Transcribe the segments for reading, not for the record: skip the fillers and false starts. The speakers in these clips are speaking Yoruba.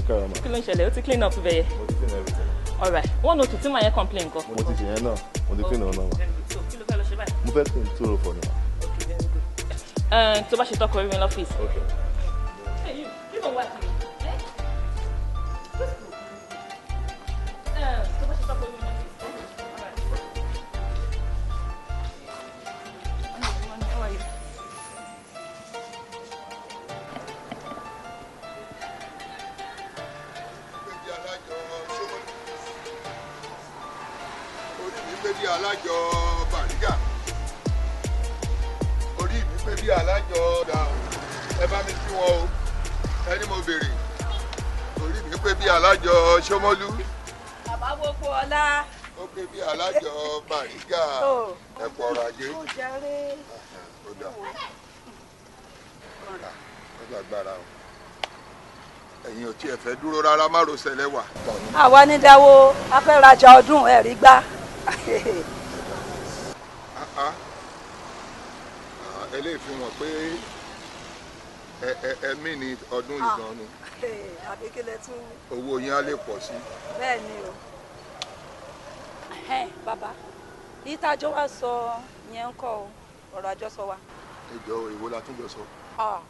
Ẹ káàárọ̀ ma. Kí ló ń ṣẹlẹ̀? Ó ti clean up ibẹ̀ yẹn? Mo ti clean everything. Alright, 102 tí màá yẹn complain kọ. Mo ti ṣe yẹn náà, mo ti clean ọ̀nà ma. Very good. So kí ló fẹ́ lọ ṣe báyìí? Mo fẹ́ clean 204 ni ma. Okay, very good. Tó bá ṣe tọkọ rí mi lọ́fíìsì. Okay. Hey you, kí ló ń wá kiri? Eh? Just go. Tó bá ṣe tọkọ rí mi lọ́fíìsì. Alright. How are you? Pébi alájọ Ṣómólú. Orí mi pé bí alájọ Bàrígà. Orí mi pé bí alájọ dà o. Ẹ bá mi kí wọn o. Ẹni mo béèrè. Orí mi pé bí alájọ Ṣómólú. Bàbá gbogbo ọlá. Ó pé bí alájọ Bàrígà. Ẹ kú ọrọ̀ ajé. Ó jàre. Ó dà. Ó lágbára o. Ẹ̀yin ò tiẹ̀ fẹ́ dúró rárá, má rosẹ̀ lẹ́wà. Àwa ní dáwó, a fẹ́ rajà ọdún ẹ̀rí gbá. Ah, ah. Ah, eléyìí fi hàn pé ẹ ẹ ẹmí ni ọdún yìí gan ni. Àbí kí lẹ tún wí? Owó yín á lè pọ̀ sí. Bẹ́ẹ̀ ni o. Ẹ̀hẹ́n, bàbá, ìtajọ́ wa sọ yẹn ń kọ́ o, ọ̀rọ̀ àjọsọ wa. Ẹ jọ, èwo la tún jọ sọ? Ah,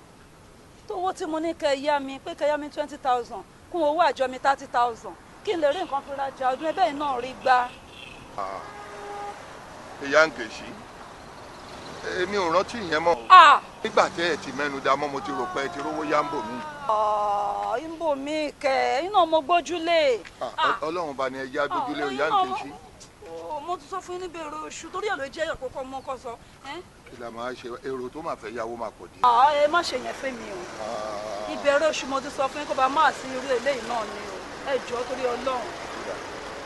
tówó tí mo ní kẹ́ yá mi, pé kẹ́ yá mi 20,000 kún owó àjọ mi 30,000, kí n lè rí nǹkan fi rajà ọdún, ẹbẹ́ yìí náà rí gbá. Ah, ìyá ń kèsì, èmi ò rántí ìyẹn mọ́. Ah! Nígbà tẹ́ ẹ ti mẹ́nu dá mọ́, mo ti rò pé ẹ ti rówó yá ń bò mí. Ń bò mí kẹ́, iná mo gbójúlé. Ah, Ọlọ́run bá ní ẹja gbójúlé o, ìyá ń kèsì. Oh, mo tún sọ fún yín níbẹ̀rẹ̀ oṣù, torí ẹ̀ ló jẹ́ àkókò mọ́ kọ́ sọ. Ẹ́n? Kí la máa ṣe, èrò tó máa fẹ́ yáwó máa pọ̀ díẹ̀. Ah, ẹ má ṣe yẹn fún mi o. Ah, Ìbẹ̀rẹ̀ oṣù mo ti sọ fún yín, kó bá máa sí irú eléyìí náà ni o. Ẹ jọ̀ọ́, torí Ọlọ́run.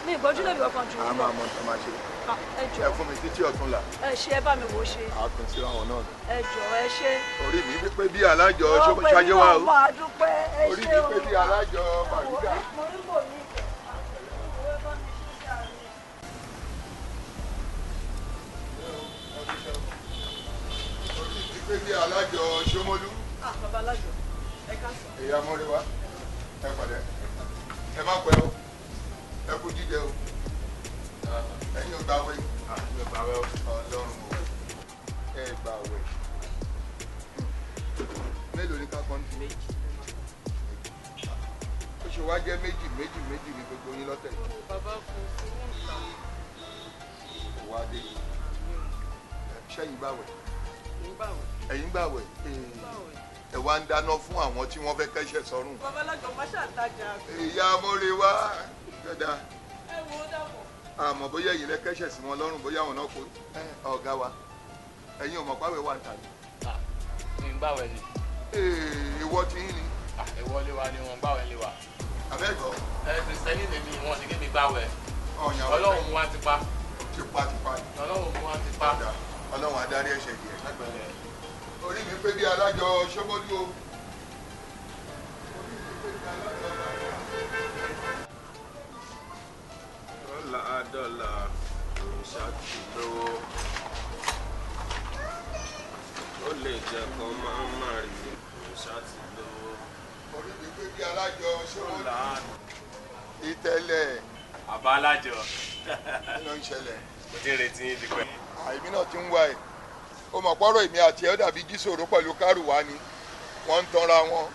Mi ìgbójúlé mi kankan jù a yín lọ. máa mọ tó máa ṣe. Ah, ẹ Ẹ jọ̀ọ́. fún mi títí ọ̀túnla. Ẹ ṣe, ẹ bá mi wò ó ṣe. A pín sí àwọn náà ni. Ẹ jọ̀ọ́, ẹ ṣe. Orí mi pé bí alájọ Ó pé ṣáájú wa náà o. máa dúpẹ́, ẹ Orí ṣé mi o. pé bí alájọ Bàrígà. Mo rí bò mí kẹ̀. Ẹ bá mi ṣe sí àárín. Orí mi pé bí alájọ Ṣómólú. Ah, bàbá alájọ, ẹ káàsán. Ìyá Mọ́rẹ́wá, ẹ pàdé. Ẹ má pẹ́ o. Ẹ kú jíjẹ o. Ẹ̀yin ò gbàwẹ̀. Ọlọ́run o. Ẹ gbàwẹ̀. Mélòó ni ká kọ́ ní? Méjì. Ó ṣe wá jẹ́ méjì méjì méjì ní gbogbo yín lọ́tẹ̀ yìí. Bàbá, kò sí wọn ta. Kò wá dé. Ṣẹ́yìn gbàwẹ̀. Ń gbàwẹ̀. Ẹ̀yin gbàwẹ̀. Ẹ wá ń dáná fún àwọn tí wọ́n fẹ́ kẹ́sẹ̀ sọ́rùn. Bàbá alájọ, má ṣàtajà. Ìyá Mọ́rẹ́wá gbọ́dá. Ẹ wo, ó dàbọ̀. Àmọ́ bóyá ẹ̀yin lẹ kẹ́sẹ̀ sí wọn lọ́rùn, bóyá àwọn náà kò. Ẹ, ọ̀gá wa, ẹ̀yin ò mọ̀ pàwẹ̀ wà ń tà ní. Mi ń gbàwẹ̀ ni. Ee, ìwọ tí ń ni. Ìwọ lé wa ni wọn gbàwẹ̀ lé wa. Abẹ́gọ́. Ẹ Kristẹni lèmi, wọn ní kémi gbàwẹ̀. Ọ̀yàn. Ọlọ́run mú wa ti pa. Tipa tipa. Ọlọ́run mú wa ti pa. Ọlọ́run adarí ẹ̀ṣẹ̀ díẹ̀. Orí mi pé bí alájọ Ṣómólú o. Orí mi pé bí alájọ Bàrígà. Dọ́là dọ́là òrìṣà ti lówó, ó lè jẹ́ kó máa ń má rí, òrìṣà ti lówó. Orí mi pé bí alájọ Ṣómólú. Dọ́là. Ìtẹ̀lẹ̀. Àbá alájọ. Kí ló ń ṣẹlẹ̀? Mo ti ń retí yín tipẹ́. Àìmí náà ti ń wá ẹ̀. Ó mọ̀ pọ́rọ̀ èmi àti ẹ̀ ó dàbí jísòro pẹ̀lú kárùwá ni. Wọ́n ń tanra wọn.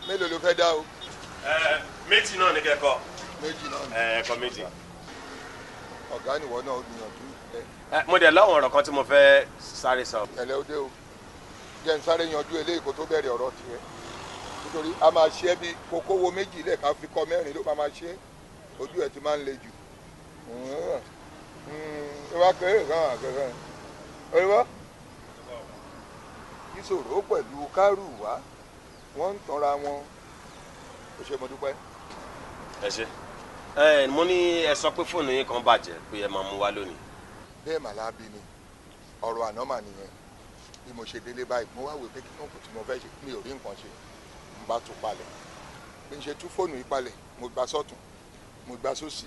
Mélòó ló fẹ́ dá o? Ẹ méjì náà ní kẹ́kọ̀ọ́. Méjì náà ni. Ẹ ẹ̀kọ́ méjì. Ọ̀gá nìwọ náà gbìyànjú. Ẹ mo dẹ̀ láwọn ọ̀rọ̀ kan tí mo fẹ́ sáré sọ. Ẹ̀lẹ́ ó dé o. Jẹ́ n sáré yanjú eléyìí kó tó bẹ̀rẹ̀ ọ̀rọ̀ tiẹ̀. Nítorí a máa ṣe é bí kókówó méjì lẹ̀ ká fi kọ mẹ́rin ló máa máa ṣe é. Ojú ẹ̀ ti máa ń le jù. Ìwà kéré kan àkẹ́kẹ́. Olùwọ́. Ìṣòro pẹ̀lú kárùwá, wọ́n ń tanra wọn. Ó ṣe, mo dúpẹ́. Ẹ ṣe. Ẹ mo ní ẹ sọ pé fóònù yín kan bàjẹ́, pé ẹ máa mú wá lónìí. Bẹ́ẹ̀ mà lábí ni ọ̀rọ̀ àná mà nìyẹn. Bí mo ṣe délé báyìí, mo wá wò pé kí ló kù tí mo fẹ́ ṣe, mi ò rí nǹkan ṣe, n bá tún palẹ̀. Bí n ṣe tú fóònù yìí palẹ̀, mo gba sọ́tún, mo gba sósì,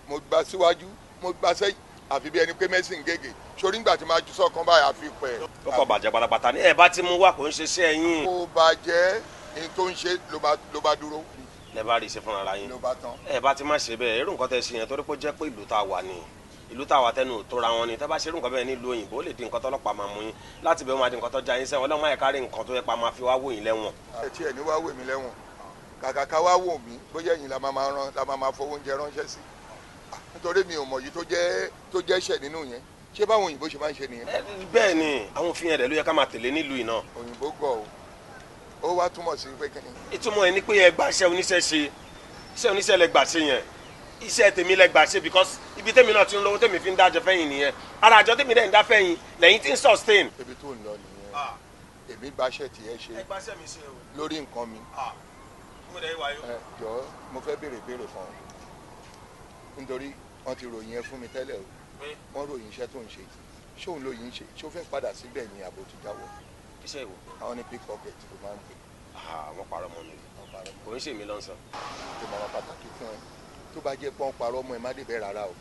mo gba síwájú, mo gba sẹ́yìn, àfi bí ẹni pé mẹ́sìn gègé sórí ńgbà tí máa ju sọ́ọ̀kan báyìí, àfi pẹ̀. Ó kọ bàjẹ́ pátápátá ní ẹ bá ti mú wá, kò ń ṣe iṣẹ́ yín. Kò bàjẹ́. Ní tó ń ṣe ló bá dúró. Lẹ bá rí iṣẹ́ fúnra ara yín. Ló bá tán. Ẹ bá ti má ṣe bẹ́ẹ̀, irú nǹkan tẹ́ ṣe yẹn, torí pé ó jẹ́ pé ìlú tá a wà ni, ìlú tá a wà tẹnu ò tóra wọn ni. Tẹ́ bá ṣe irú nǹkan bẹ́ẹ̀ nílùú òyìnbó, ó lè di nǹkan tọ́lọ́pàá máa mú yín láti bẹ́ẹ̀, máa di nǹkan tó já yín sẹ́wọ̀n. Ọlọ́run má yẹ ká rí nǹkan tó yẹ pa máa fi wá wò yín lẹ́wọ̀n. Ẹ tiẹ̀ ní wá wò mí lẹ́wọ̀n, kàkà ká wá wò mí, bóyá ẹ̀yin la máa máa rán, la máa máa fowó oúnjẹ ránṣẹ́ sí. Ah, nítorí mi ò mọ̀ yìí tó jẹ́ ṣẹ̀ nínú yẹn. Ṣé báwọn òyìnbó ṣe máa ń ṣe nìyẹn? Bẹ́ẹ̀ ni, àwọn òfin yẹn rẹ̀ ló yẹ ká máa tẹ̀lé nílùú yìí náà. Òyìnbó gọ̀ o. Ó wá túmọ̀ sí pé kí ni? Ìtumọ̀ ẹ̀ ni pé ẹ gbà iṣẹ́ oníṣẹ́ ṣe, iṣẹ́ oníṣẹ́ lẹ gbà ṣe yẹn, iṣẹ́ tèmi lẹ gbà ṣe, because ibi tèmi náà ti ń lówó tèmi fi ń dájọ fẹ́yìn nìyẹn. Ara àjọ tèmi dẹ̀ ń dá fẹ́yìn lẹ́yìn tí ń sustain. Ibi tó ń lọ nìyẹn. Èmi gbaṣẹ́ tiẹ̀ ṣe? Ẹ gbàṣẹ́ mi ṣe o. Lórí nǹkan mi. Mo dẹ̀ wáyé. Ẹ jọ̀ọ́, mo fẹ́ béèrè béèrè kan o, nítorí wọ́n ti ròyìn ẹ fún mi tẹ́lẹ̀ o. Wọ́n ròyìn iṣẹ́ tó ń ṣe. Ṣé òun ló yìí ń ṣe? Ṣé ó fẹ́ padà síbẹ̀ ni, àbò ti jáwọ́? Iṣẹ́ ìwò? Àwọn ní pickpocket ló máa ń pè. Wọ́n parọ́ mọ́ mi, kò ń ṣèmi lọ́sàn. Ìmọ̀ràn pàtàkì fún ẹ, tó bá jẹ́ pọ́n parọ́ mọ́ ẹ, má débẹ̀ rárá o.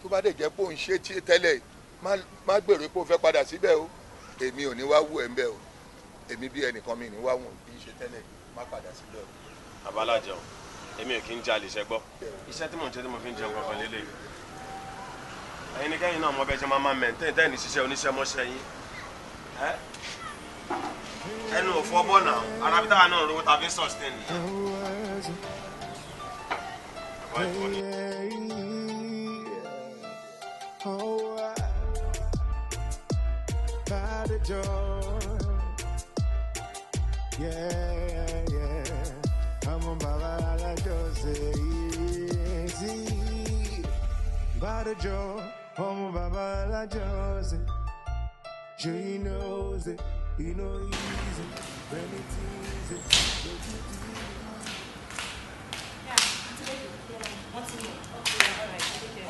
Tó bá dẹ̀ jẹ́ pé òun ṣe tí tẹ́lẹ̀, má gbèrò pé ó fẹ́ padà síbẹ̀ o. Èmi ò ní wá wù ẹ́ ń bẹ̀ o. Èmi bí ẹnìkan mi ní wá wù bí ṣe tẹ́lẹ̀, má padà síbẹ̀ o. Abalájọ, èmi ò kí ń jalè, ṣẹ gbọ́? Iṣẹ́ tí mò ń ṣe tí mo fi ń jẹun kankan lélẹ̀. Ẹ̀yin ní kẹ́yìn náà mọ bẹ́ẹ̀ ṣe máa máa maintain tẹ́ẹ̀ ní ṣiṣẹ́ oníṣẹ́ mọ́ṣẹ́ yín. Ẹnu ò fọ́ bọ́ náà, arábí táwa náà rówó tàbí sustain nìyẹn. Bàbá ìfọ́ ni. Oh, I Bàdéjọ. Yeah. I'm a Baba Alájọsẹ̀ sí. Bàdéjọ, ọmọ Baba Alájọsẹ̀. Sure he knows it, he know easy. When it's easy, lójú tí. Yeah, wọ́n ti mọ̀.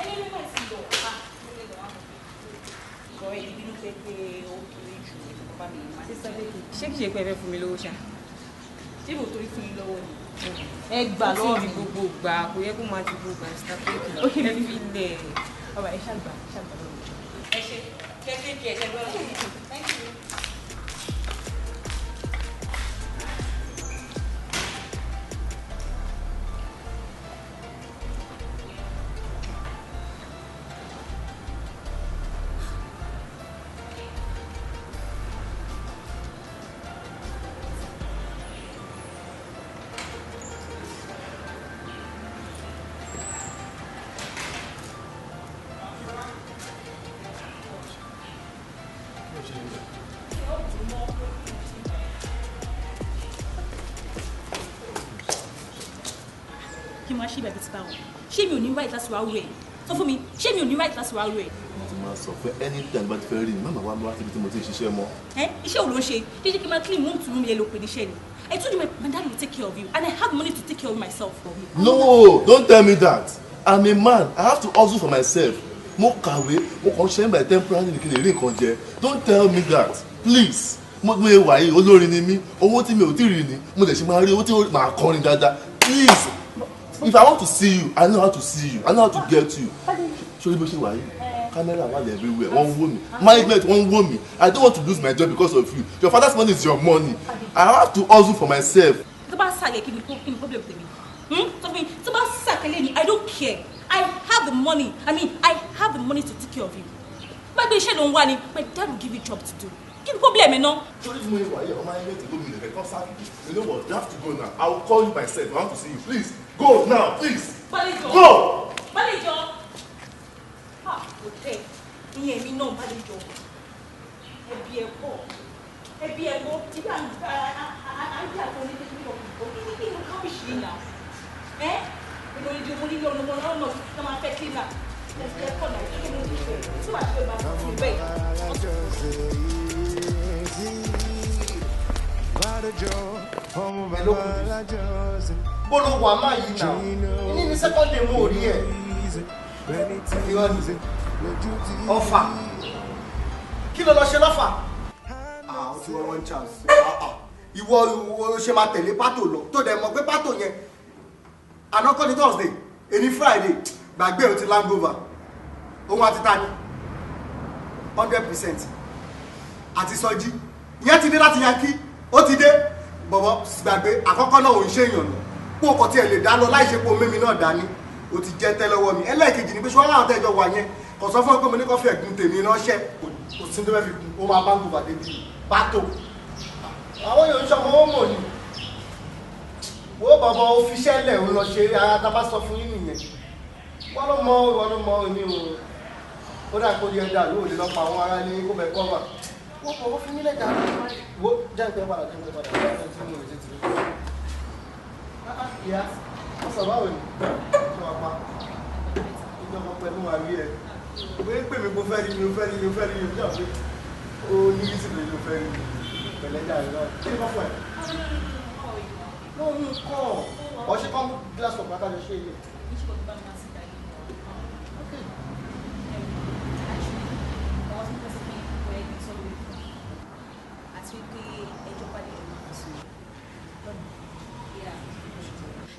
Ẹni ló máa ti lọ. Ọ̀rẹ́ ìbínú pé pé ó kéré jù bá mi máa. Sísá Lékè, ṣé kìí ṣe pé ẹ fẹ́ fún mi lówó ṣá? Ṣé mo torí fún yín lọ́wọ́ ni? Ẹ gbà lọ́wọ́ mi. Gbogbo gbà kò yẹ kó máa ti gbogbo gbà, sísá Lékè. Ok, ẹ fi lẹ̀. Ọ̀rọ̀ ẹ ṣàgbà ṣàgbà lọ́wọ́. Ẹ ṣe kẹ́kẹ́ kí ẹ ṣe gbọ́dọ̀. Thank you. Kí n máa ṣe ìbàbí ti bá wọn, ṣé mi ò ní right láti wá rú ẹ? Sọ fún mi, ṣé mi ò ní right láti wá rú ẹ? Mo ti máa sọ fún anytime bá ti fẹ́ rí mi, má máa wá mi wá síbi tí mo ti ń ṣiṣẹ́ mọ́. Ẹ iṣẹ́ wo ló ń ṣe? Ṣé kí n máa clean room to room yẹn ló pè níṣẹ́ ni? I told you my dad will take care of you and I have money to take care of myself. No, don't tell me that. I'm a man, I have to hustle for myself. Mo kàwé, mo kàn ṣe ń by temporary ní kí n lè rí nǹkan jẹ. Don't tell me that, please. Mo ye wà yìí, olórin ni mí. Owó tí mi ò tí rí ni mo lè ṣe máa rí owó tí màá kọrin dáadáa. Please, if I want to see you, I know how to see you, I know how to get you. Sórí bó ṣe wà yìí, camera wà everywhere, wọ́n ń wò mí, management wọ́n ń wò mí. I don't want to lose my job because of you. Your father's money is your money. I have to hustle for myself. Tó bá sàlẹ̀, kí ni problem tèmi? Sọ fún mi, tó bá sàkẹ́lẹ̀ ni, I don't care. I have the money. I mean, I have the money to take care of you. Má gbé iṣẹ́ ló ń wá ni, my dad will give you job to do. Kí ni problem ẹ̀ náà? Sórí tí mo yẹ wà yìí, ọmọ ayé ti gómìnà fẹ́ kọ́ sáàkì. You know what, you have to go now. I will call you myself. I want to see you. Please go now, please. Bálẹ̀jọ. Go. Bálẹ̀jọ. Ah, kò tẹ̀. Ìyẹn mi náà, Bálẹ̀jọ. Ẹbí ẹ̀ kọ́. Ẹbí ẹ̀ kọ́. Ibi à ń àǹtí àti oníkékeré ọkùnrin. Kí ni kí ni rubbish yìí náà? Ẹ́ èmi ò ní di mo nílé ọmọ náà náà máa fẹ́ cleaner. Ẹbí ẹ̀ kọ́ náà, kí ni mo ti fẹ́? Tí wàá ṣe máa fi bẹ́ẹ̀. Alájọsẹ̀ Bàdéjọ, ọmọ Baba Alájọsẹ̀. Bó ló wà máa yìí náà ní ní second day, mo ò rí ẹ. Irọ́ ni. Ọ̀fà, kí ló lọ ṣe lọ́fà? Ah, o ti wọ one chance. Ah, ah. Ìwọ ìwọ ṣe máa tẹ̀lé pátò lọ tó dẹ̀ mọ̀ pé pátò yẹn, àná kọ́ ni Thursday, èní Friday. Gbàgbé, o ti hangover. Òun àti ta ni 100% àti Sọjí ìyẹn ti dé láti Yankee. Ó ti dé. Bọ̀bọ̀ gbàgbé àkọ́kọ́ náà ò ń ṣèyàn nù. Kó o kọ̀ tí ẹ lè dá lọ láì ṣe pé o mímí náà dání. O ti jẹ́ tẹ́ lọ́wọ́ mi. Ẹlẹ́ẹ̀kejì ni pé ṣé wọ́n láwọn tẹ́jọ wà yẹn. Kò sọ fún ọ pé mo ní kó fi ẹ̀gún tèmi ránṣẹ́. Kò sí tó fẹ́ fi kún. Ó máa bá ń gùn bàdé bíi pátó. Àwọn yòó ń ṣọmọ ó mọ̀ ni. Wo bọ̀bọ̀ o fi iṣẹ́ lẹ̀ o lọ ṣe ara tá a bá sọ fún yín nìyẹn. Wọ́n ló mọ ìwọ ló mọ èmi o. Ó dà kó yẹ dà yóò lè lọ pa àwọn ará ilé kó bẹ kọ́ wà. Wọ́n bọ̀ wọ́n fi mí lẹ̀ dà. Wo jẹ́ ìpẹ́ padà jẹ́ ìpẹ́ padà jẹ́ tí mo lè tètè. Ìyá, wọ́n sọ báwo ni? Ṣé wàá pa? Ìjọba pẹ̀lú wa rí ẹ. Òwe pè mí kó fẹ́ rí mi, ó fẹ́ rí mi, ó fẹ́ rí mi, ó fẹ́ rí mi. Ó ní kí sì lè ló fẹ́ rí mi. Pẹ̀lẹ́ jà rẹ̀ náà. Kí ni kọ́ fún ẹ? No, mi kọ́. Ọ̀ ṣe kọ́ mú glass of water lọ ṣe ilé.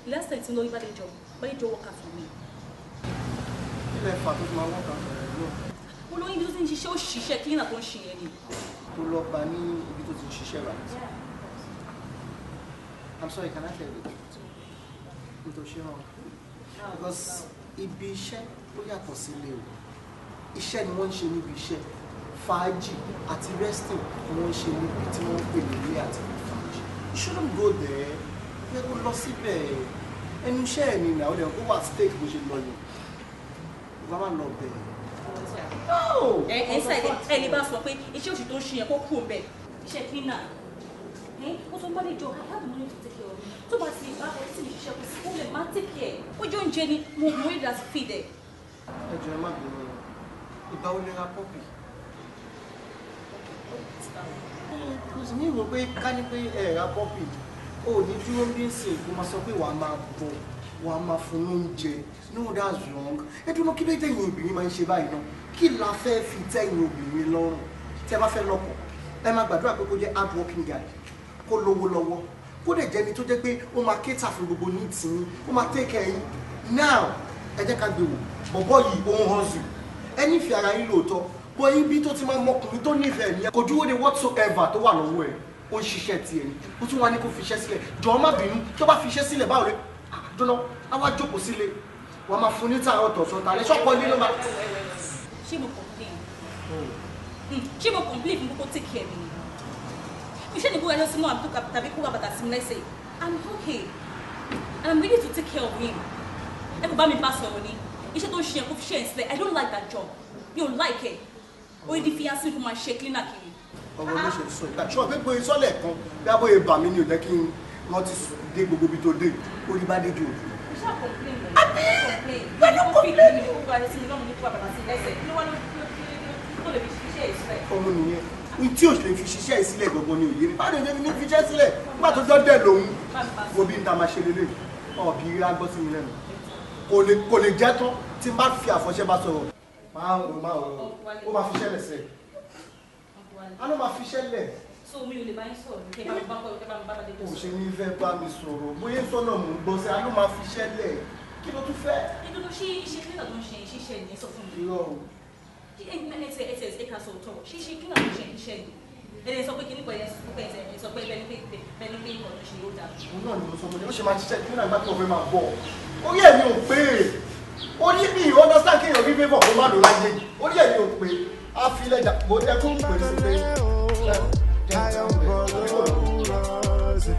Last time tí mo lọ rí Bádéjọ, Bádéjọ work out for me. Kí lẹ fà tó fi máa work out for ẹ náà? Mo lọ ibi tó ti ń ṣiṣẹ́, ó ṣiṣẹ́ cleaner tó ń ṣe yẹn ni. Tó lọ bá ní ibi tó ti ń ṣiṣẹ́, right? I'm sorry, can I tell you the truth? Nítorí ṣé wrong. Because ibi iṣẹ́ ó yàtọ̀ sílé o. Iṣẹ́ ni wọ́n ń ṣe níbi iṣẹ́. Fàájì àti resting ni wọ́n ń ṣe níbi tí wọ́n ń pè ní ilé àti fàájì. You shouldn't go there. Yẹ kó lọ síbẹ̀. Ẹnu iṣẹ́ ẹ̀ ni ìnáwó dẹ̀ kó wà stake bó ṣe lọ yẹn. Ìgbà máa lọ bẹ̀. Ẹ ẹ ṣe ẹ lè bá sọ pé iṣẹ́ òṣì tó ń ṣe yẹn kó kúrò ńbẹ̀. Iṣẹ́ cleaner. Ó tún Bádéjọ, I have the money to take care of you. Tó bá ti bá bẹ̀rẹ̀ sí ní ṣiṣẹ́ kò sí problem, máa take care. Ó jẹ́ oúnjẹ ni mo mú ìdá sí feed ẹ̀. Ẹ jọ̀ọ́ ẹ má bínú. Ìgbà wo lè ra puppy? Kò sí ní ìrò pé ká ní pé ẹ ra puppy. O ò ní dúró bí ń sìn kó máa sọ pé wàá máa bọ̀, wàá máa fún lóúnjẹ. No, that's wrong. Ẹ dúró, kí ló dé tẹ̀yìn obìnrin máa ń ṣe báyìí náà? Kí la fẹ́ fi tẹ̀yìn obìnrin lọ́rùn? Tẹ́ bá fẹ́ lọ́kọ, ẹ máa gbàdúrà pé kó jẹ́ hard working guy, kó lówó lọ́wọ́, kó dẹ̀ jẹ́ni tó jẹ́ pé ó máa cater fún gbogbo needs yín, ó máa take care yín. Now, ẹ jẹ́ ká gbé wò, bọ̀bọ́ yìí ó ń hustle. Ẹ nífẹ̀ẹ́ ara yín lóòótọ́, bọ́ ibi tó ti máa mọkùnrin tó nífẹ̀ẹ́ nìyẹn. Kò dúró de whatsoever tó wà lọ́wọ́ ẹ̀, ó ń ṣiṣẹ́ tiẹ̀ ni, ó tún wá ní kó fiṣẹ́ sílẹ̀. Jọ̀ọ́ má bínú, tó bá fiṣẹ́ sílẹ̀ báwo lè dúná, á wá jókòó sílé, wàá máa fún ní tààrọ̀ tọ̀sán tààrẹ ṣọ́pọ̀ ilé ló máa. Ṣé mo complain? Ṣé mo complain fún kókó take care mi ni? Iṣẹ́ ni kó ẹjọ́ sínú àbí tàbí kó wà bàtà sí mi lẹ́sẹ̀. I'm okay and I'm ready to take care of him. Ẹ kò bá mi bá sọ̀rọ̀ ni. Iṣẹ́ tó ń ṣe yẹn kó fi ṣe ẹ̀ sílẹ̀. I don't like that job. Mi ò like ẹ̀. Orí di fiancé kó máa ṣe cleaner kiri. Ọ̀rọ̀ ló ṣe sọ ìgbà tí wọ́n pé bóyá sọ́lẹ̀ kan bí abóye bà mí ni ò jẹ́ kí n rántí dé gbogbo ibi tó dé orí bá dé jù òjò. Iṣẹ́ complain lọ. Complain. Pẹ̀lú complain. Kó wà sí mi lọ́mù ní kó wà bàtà sí mi lẹ́sẹ̀. Kí ló wá ló tó lè fi ṣiṣẹ́ ẹ̀ sílẹ̀? Ọmọ nìyẹn. N tí ò lè fi ṣiṣẹ́ ìsílẹ̀ gbọ̀ngàn ni òye mi. Báwo ni ní fi iṣẹ́ sílẹ̀? Nígbà tó jọ́ dẹ̀ lòun. Wo bí n ta máa ṣe lélẹ̀. Ọ̀bí rí agbọ́ sí mi lẹ́nu. Kò lè jẹ́ tán tí n bá fi àfọ̀ṣẹ́ bá sọ̀rọ̀. Máa ń máa ń ó máa fi iṣẹ́ lẹ̀ sẹ́ẹ̀. A ló máa fi iṣẹ́ lẹ̀. So mi ò lè bá yín sọ̀rọ̀ ní kẹ́ bá mi bá kẹ́ bá mi bá bá dé Kò ṣe ní fẹ́ bá mi sọ̀rọ̀. Bóyá sọ́nà mò ń gbọ́ sí, a ló máa fi iṣẹ́ lẹ̀. Kí ló tún fẹ́? Nítorí ṣé iṣẹ́ cleaner tó ń ṣe ṣiṣẹ́ ni sọ fún mi. Irọ́ o. Ṣé ẹ ẹ ká sọ òótọ́ ṣé iṣẹ́ cleaner tó ń ṣe ṣiṣẹ́ ni? Ẹ sọ pé kíní kan ẹ sọ pé ẹ sọ pé bẹ́ẹ̀ ni pé bẹ́ẹ̀ ni pé nǹkan tó ṣe yóò dáa. Òun náà ni mo sọ fún mi, ó ṣe máa ṣiṣẹ́ cleaner nígbà tí mo fẹ́ máa bọ̀. Orí ẹ̀ mi ò pé. Orí mi ò understand kéèyàn rí favour kó má lò láyé yìí. Orí ẹ̀ mi ò pé. A fi ilẹ̀ jà, mo jẹ́ kó pè sí pé. Ayọ̀ ń bọ̀ lówùrọ̀ sí,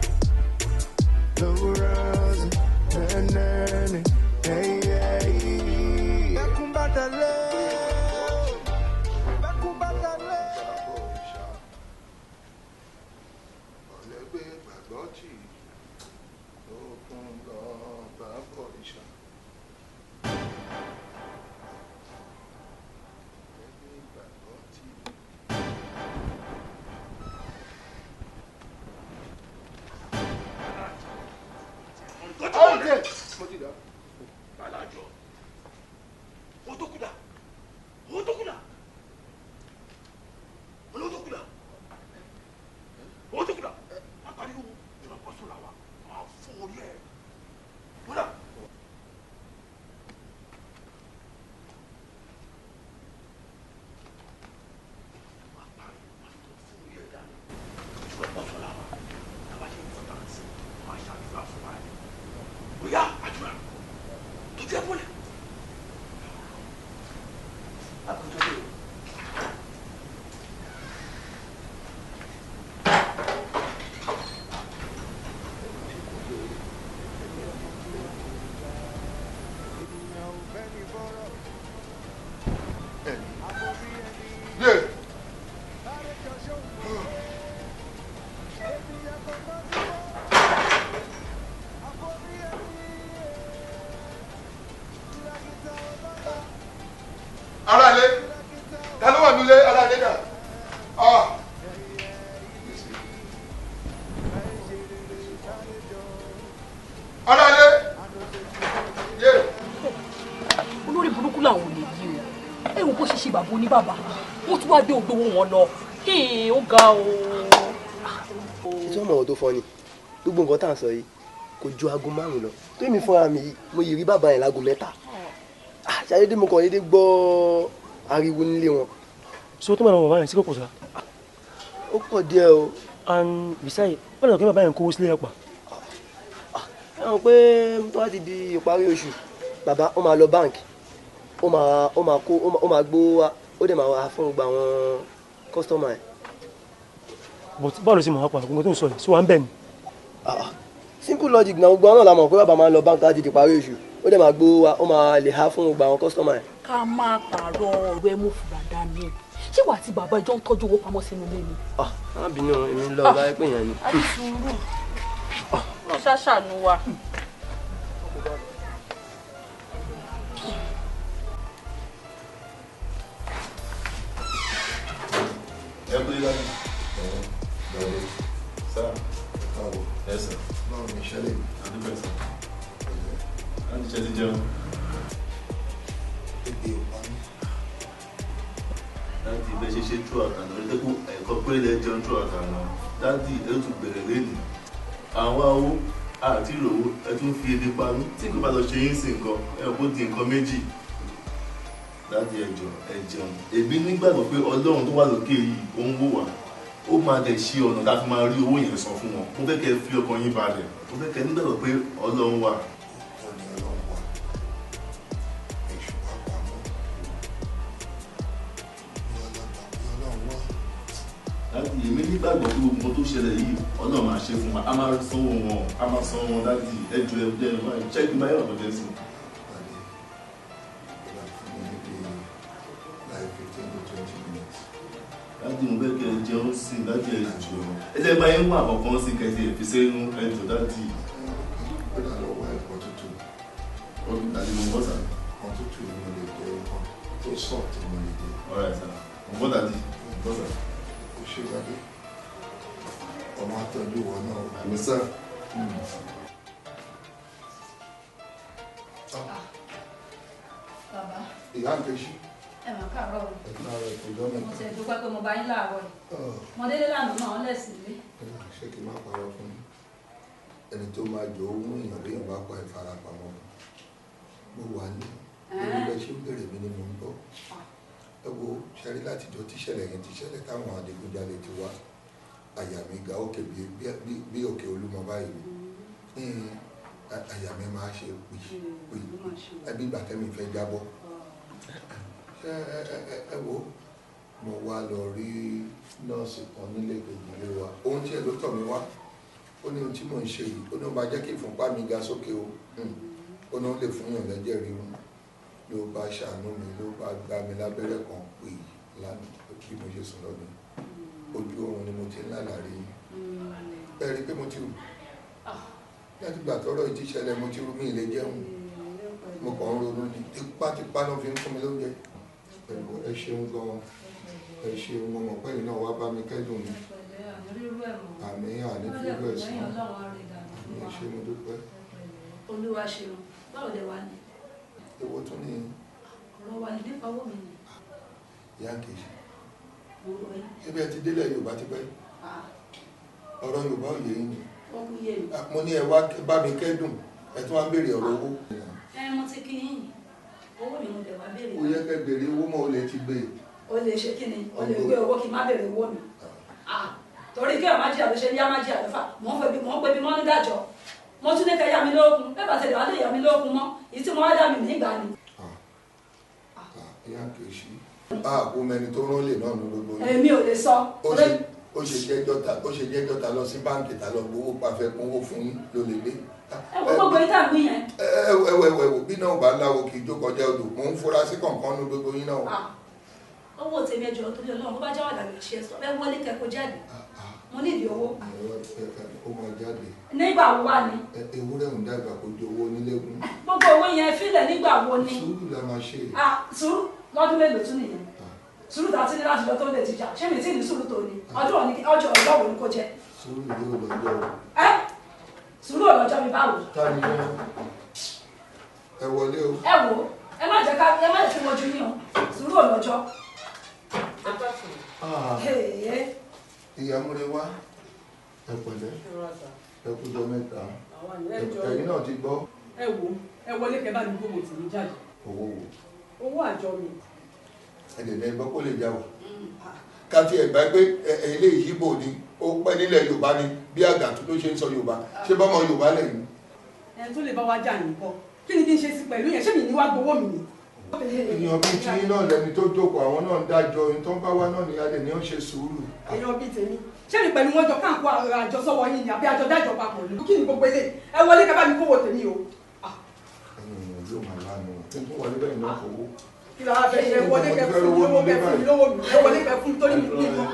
lówùrọ̀ sí, nẹ́nẹ́ni, ẹ̀yẹ́. Bẹ́kún bá dalẹ̀, bẹ́kún bá dalẹ̀. Ọ̀lẹ́gbẹ́ gbàgbọ́ tì okun lọ bá bọ̀rìṣà. Ọ̀lẹ́gbẹ́ gbàgbọ́ tì. bàbá oníbàbà, wọ́n tún wá gbé gbogbo wọn lọ. Ó ga o. Ṣé ọmọ tó fọ́ ni gbogbo nǹkan tá à ń sọ yìí kò ju aago 5 lọ tó èmi fúnra mi mo yìí rí bàbá yẹn láago 3. Ṣàdédé mo kàn dédé gbọ́ ariwo nílé wọn. So tó máa lọ bàbá yẹn sí kò pọ̀ sá. Ó pọ̀ díẹ̀ o. And besides, wọ́n lọ kí bàbá yẹn kówó sílé ẹ̀ pa. Ẹ mọ̀ pé tó bá ti di ìparí oṣù, bàbá ó máa lọ báǹkì, ó máa kó ó máa gbówó wá, ó dẹ̀ máa wá fún gbogbo àwọn kọ́sítọ́mà ẹ̀. But báwo ló ṣe mọ̀ wá pa gbogbo tó ń sọ yìí, sí wa ń bẹ̀ ni? Simple logic na, gbogbo àwọn náà la mọ̀ pé bàbá máa ń lọ báǹkì láti di ìparí oṣù, ó dẹ̀ máa gbówó wá, ó máa lè há fún gbogbo àwọn kọ́sítọ́mà ẹ̀. Ká má pààrọ̀ ọ̀rọ̀ ẹ mú fura dání. Ṣé wàá ti bàbá ìjọ ń tọ́jú owó pamọ́ sínú ilé ni? Má bínú, èmi ń lọ bá ẹ pé yẹn ni. A ti sùúrù. Lọ ṣàṣàánú wa. Ẹ kú ilé lọ́dún. Sá, káàbọ̀. Ẹ sà. Báwo ni iṣẹ́ lè? Àdúgbò sà. Láti ṣe ti jẹun. Ebi ò pa mí. Láti ibẹ̀ ṣe ṣe tú àtàná, orí tẹ́kù ẹ̀kọ́ péré lẹ́ jẹun tú àtàná. Dádì ẹ tún bẹ̀rẹ̀ lẹ́nu. Àwọn owó àti ìròwó ẹ tún fi ebi pa mí. Tí nǹkan bá lọ ṣe yín sí nǹkan, ẹ kó di nǹkan méjì. Dádì ẹ jọ̀ọ́ ẹ jẹun. Èmi nígbàgbọ́ pé Ọlọ́run tó wà lókè yìí ó ń wò wá. Ó máa dẹ̀ ṣe ọ̀nà tá a fi máa rí owó yẹn san fún wọn. Mo fẹ́ kẹ́ fi ọkàn yín balẹ̀. Mo fẹ́ kẹ́ nígbàgbọ́ pé Ọlọ́run wà. Ó ní Ọlọ́run wà. Èṣù wà pamọ́. Ní Ọlọ́run wà. Dádì èmi nígbàgbọ́ pé gbogbo nǹkan tó ṣẹlẹ̀ yìí Ọlọ́run máa ṣe fún wa. A máa sanwó wọn. A máa sanwó wọn dádì. Ẹ jọ̀ọ́ ẹ jẹ́ ẹ báyìí. Ṣẹ́gun báyọ̀ ọ̀dọ́ jẹ́ sí. Like 15 to 20 minutes. Dádì mo fẹ́ kẹ́ ẹ jẹun sí i, dádì ẹ jọ̀ọ́. Ẹ jẹ́ báyìí ń wà kọ̀ọ̀kan sí kẹ́sì ẹ̀ fi sẹ́nu ẹ jọ̀ọ́ dádì. Ó dà lọ́wọ́ ẹ̀kọ́ tútù. Ó dàdí mo ń bọ̀ sà. Ẹ̀kọ́ tútù ni mo lè jẹ, ẹ̀kọ́ tó soft ni mo lè jẹ. All right sà, mo ń bọ̀ dádì, mo ń bọ̀ sà. Ó ṣe dádì. Ọmọ àtọ́jú wọn náà. Àmì sà. Bàbá. Ìyá ń kẹ́sí. Ẹ mà káàárọ̀ o. Ẹ káàárọ̀, ìjọ mẹ́ta. Mo ti dúpẹ́ pé mo bá yín láàárọ̀ yìí. Mo délé lánàá náà wọ́n lẹ̀sìn lé. Ṣé kí n má parọ́ fún yín? Ẹni tó máa jọ owó èèyàn léèyàn bá pa ìfarapamọ́ fún. Mo wà ní orí bẹ́ẹ̀ ṣe ń bèrè mi ni mò ń bọ̀. Ẹ wo ṣẹ́rí látijọ́ tíṣẹ̀lẹ̀ yẹn ti ṣẹlẹ̀ táwọn adigunjalè ti wá. Àyà mi ga òkè bí òkè Olúmọ báyìí ni. Àyà mi máa ṣe pì pì ẹbí ìgbà tẹ́mi fẹ́ jábọ́. Ẹ wo mo wá lọ rí nọ́ọ̀sì kan nílé kejì ilé wa. Ohun tí ẹ ló tọ̀ mí wá, ó ní ohun tí mò ń ṣe yìí, ó ní ó máa jẹ́ kí ìfúnpá mi ga sókè o. Ó ní ó lè fún yàn lẹ́jẹ̀ ríru. Ló bá ṣàánú mi, ló bá gbá mi lábẹ́rẹ́ kan pè lánàá bí mo ṣe sùn lọ́dún. Ojú oorun ni mo ti ń lálàá rí. Ẹ rí i pé mo ti rù. Láti ìgbà tọ́rọ̀ yìí ti ṣẹlẹ̀ mo ti rú mi lè jẹun. Mo kàn ń ronú ni tipátipá ló fi ń fún mi lóúnjẹ. Ẹ ṣeun gan-an, ẹ ṣeun, mo mọ̀ pé ẹ̀yin náà wá bá mi kẹ́dùn ni. Àmì àní fi irú ẹ̀ sàn. Àmì ẹ ṣé mo dúpẹ́. Olúwa ṣeun, báwo lẹ wá ní? Èwo tún ni? Ọ̀rọ̀ wa ni nípa owó mi ni. Ìyá kejì. Ṣé bí ẹ ti délẹ̀ Yorùbá ti pẹ́? Ọ̀rọ̀ Yorùbá ò yé yín ni. Ó kú yé mi. Mo ní ẹ wá bá mi kẹ́dùn, ẹ tún wá ń béèrè ọ̀rọ̀ owó. Ẹ mo ti kí yín. Owó mi mo bẹ̀ wá béèrè. Ó yẹ kẹ́ béèrè owó mọ́, o lè ti gbé. O lè ṣe kí ni? O lè gbé owó kí n má béèrè owó mi. Torí kí ọ̀ má jìyà ló ṣe ní á má jìyà ló fà. Mò ń pe bí mọ́ ní dájọ́. Mo tún ní kẹ́ yá mi lókun. Bẹ́ẹ̀ bá tẹ̀lé wá lè yá mi lókun mọ́. Èyí tí mo wá dá mi nígbà ni. Ìyá kìí ṣe. Àpò mẹni tó rán lè náà ní gbogbo yín. Èmi ò lè sọ. Ó ṣe jẹ́jọ́ ta lọ sí báǹkì ta lọ gbowó pàfẹ́ kúnwó fún yín ló lè gbé. Ẹ wo gbogbo yín tàbí yẹn. Ẹ wo bí náà bá láwo kì í jó kọjá odò, mò ń fura sí kọ̀ọ̀kan ní gbogbo yín náà. Owó tèmi ẹjọ́ torí Ọlọ́run bó bá jáwọ́ àdàlù ṣe sọ ẹ wọlé kẹ́kọ̀ọ́ jáde. Mo ní ìdí owó. Ó máa jáde. Nígbà wo wá ni? Ewúrẹ́ ń dàgbà kó ju owó onílégún. Gbogbo owó yẹn fílẹ̀ nígbà wo ni? Sùúrù la máa ṣe. Sùúrù lọ́dún mélòó tún nìyẹn? Sùúrù tá a ti ní láti lọ tó lè tìjà, ṣé mi tí ní sùúrù tó ni? Ọjọ́ ọjọ́ wo ni kò jẹ? Sùúrù yóò lọ́jọ́ o. Ẹ sùúrù ọlọ́jọ́ mi báwo? Ta ni wọ́n? Ẹ wọlé o. Ẹ wo, ẹ má jẹ́ ká ẹ má jẹ́ kí wọ́n ju yín o. Sùúrù ọlọ́jọ́. Ìyá Múrewá, ẹ pẹ̀lẹ́, ẹ kújọ mẹ́ta, ẹ̀yin náà ti gbọ́. Ẹ wo, ẹ wọlé kẹ́ bá mi gbówó tì mí jáde. Owó wo? Owó àjọ mi. Ẹ lè lẹ gbọ́ kó lè já o. Ká tiẹ̀ gbà pé eléyìí Ìgbò ni, ó pẹ́ nílẹ̀ Yorùbá ni, bí àgàtú ló ṣe ń sọ Yorùbá, ṣé bọ́mọ Yorùbá lẹ́yìn? Ẹni tó lè bá wa jà nìkan, kí ni kí n ṣe sí pẹ̀lú yẹn? Ṣé mi ní wá gbowó mi ni? Èèyàn bíi tí náà lẹni tó jókòó, àwọn náà ń dájọ́, ohun tó ń bá wá náà ni a lè ní ó ṣe sùúrù. Èèyàn bíi tèmi, ṣé mi pẹ̀lú wọn jọ káàkó àjọ sọ́wọ́ yín ni àbí àjọ dájọ́ papọ̀ ni? Kí ni gbogbo eléyìí? Ẹ wọlé kẹ́ bá mi kówó tèmi o. Ẹ̀yin yóò máa lánàá, kí n tún wọlé bẹ́ẹ̀ náà fowó. Kí la fẹ́ ṣe? Wọlé kẹ́ fún mi lówó, kẹ́ fún mi lówó mi, ẹ wọlé kẹ́ fún mi torí mi ní nǹkan.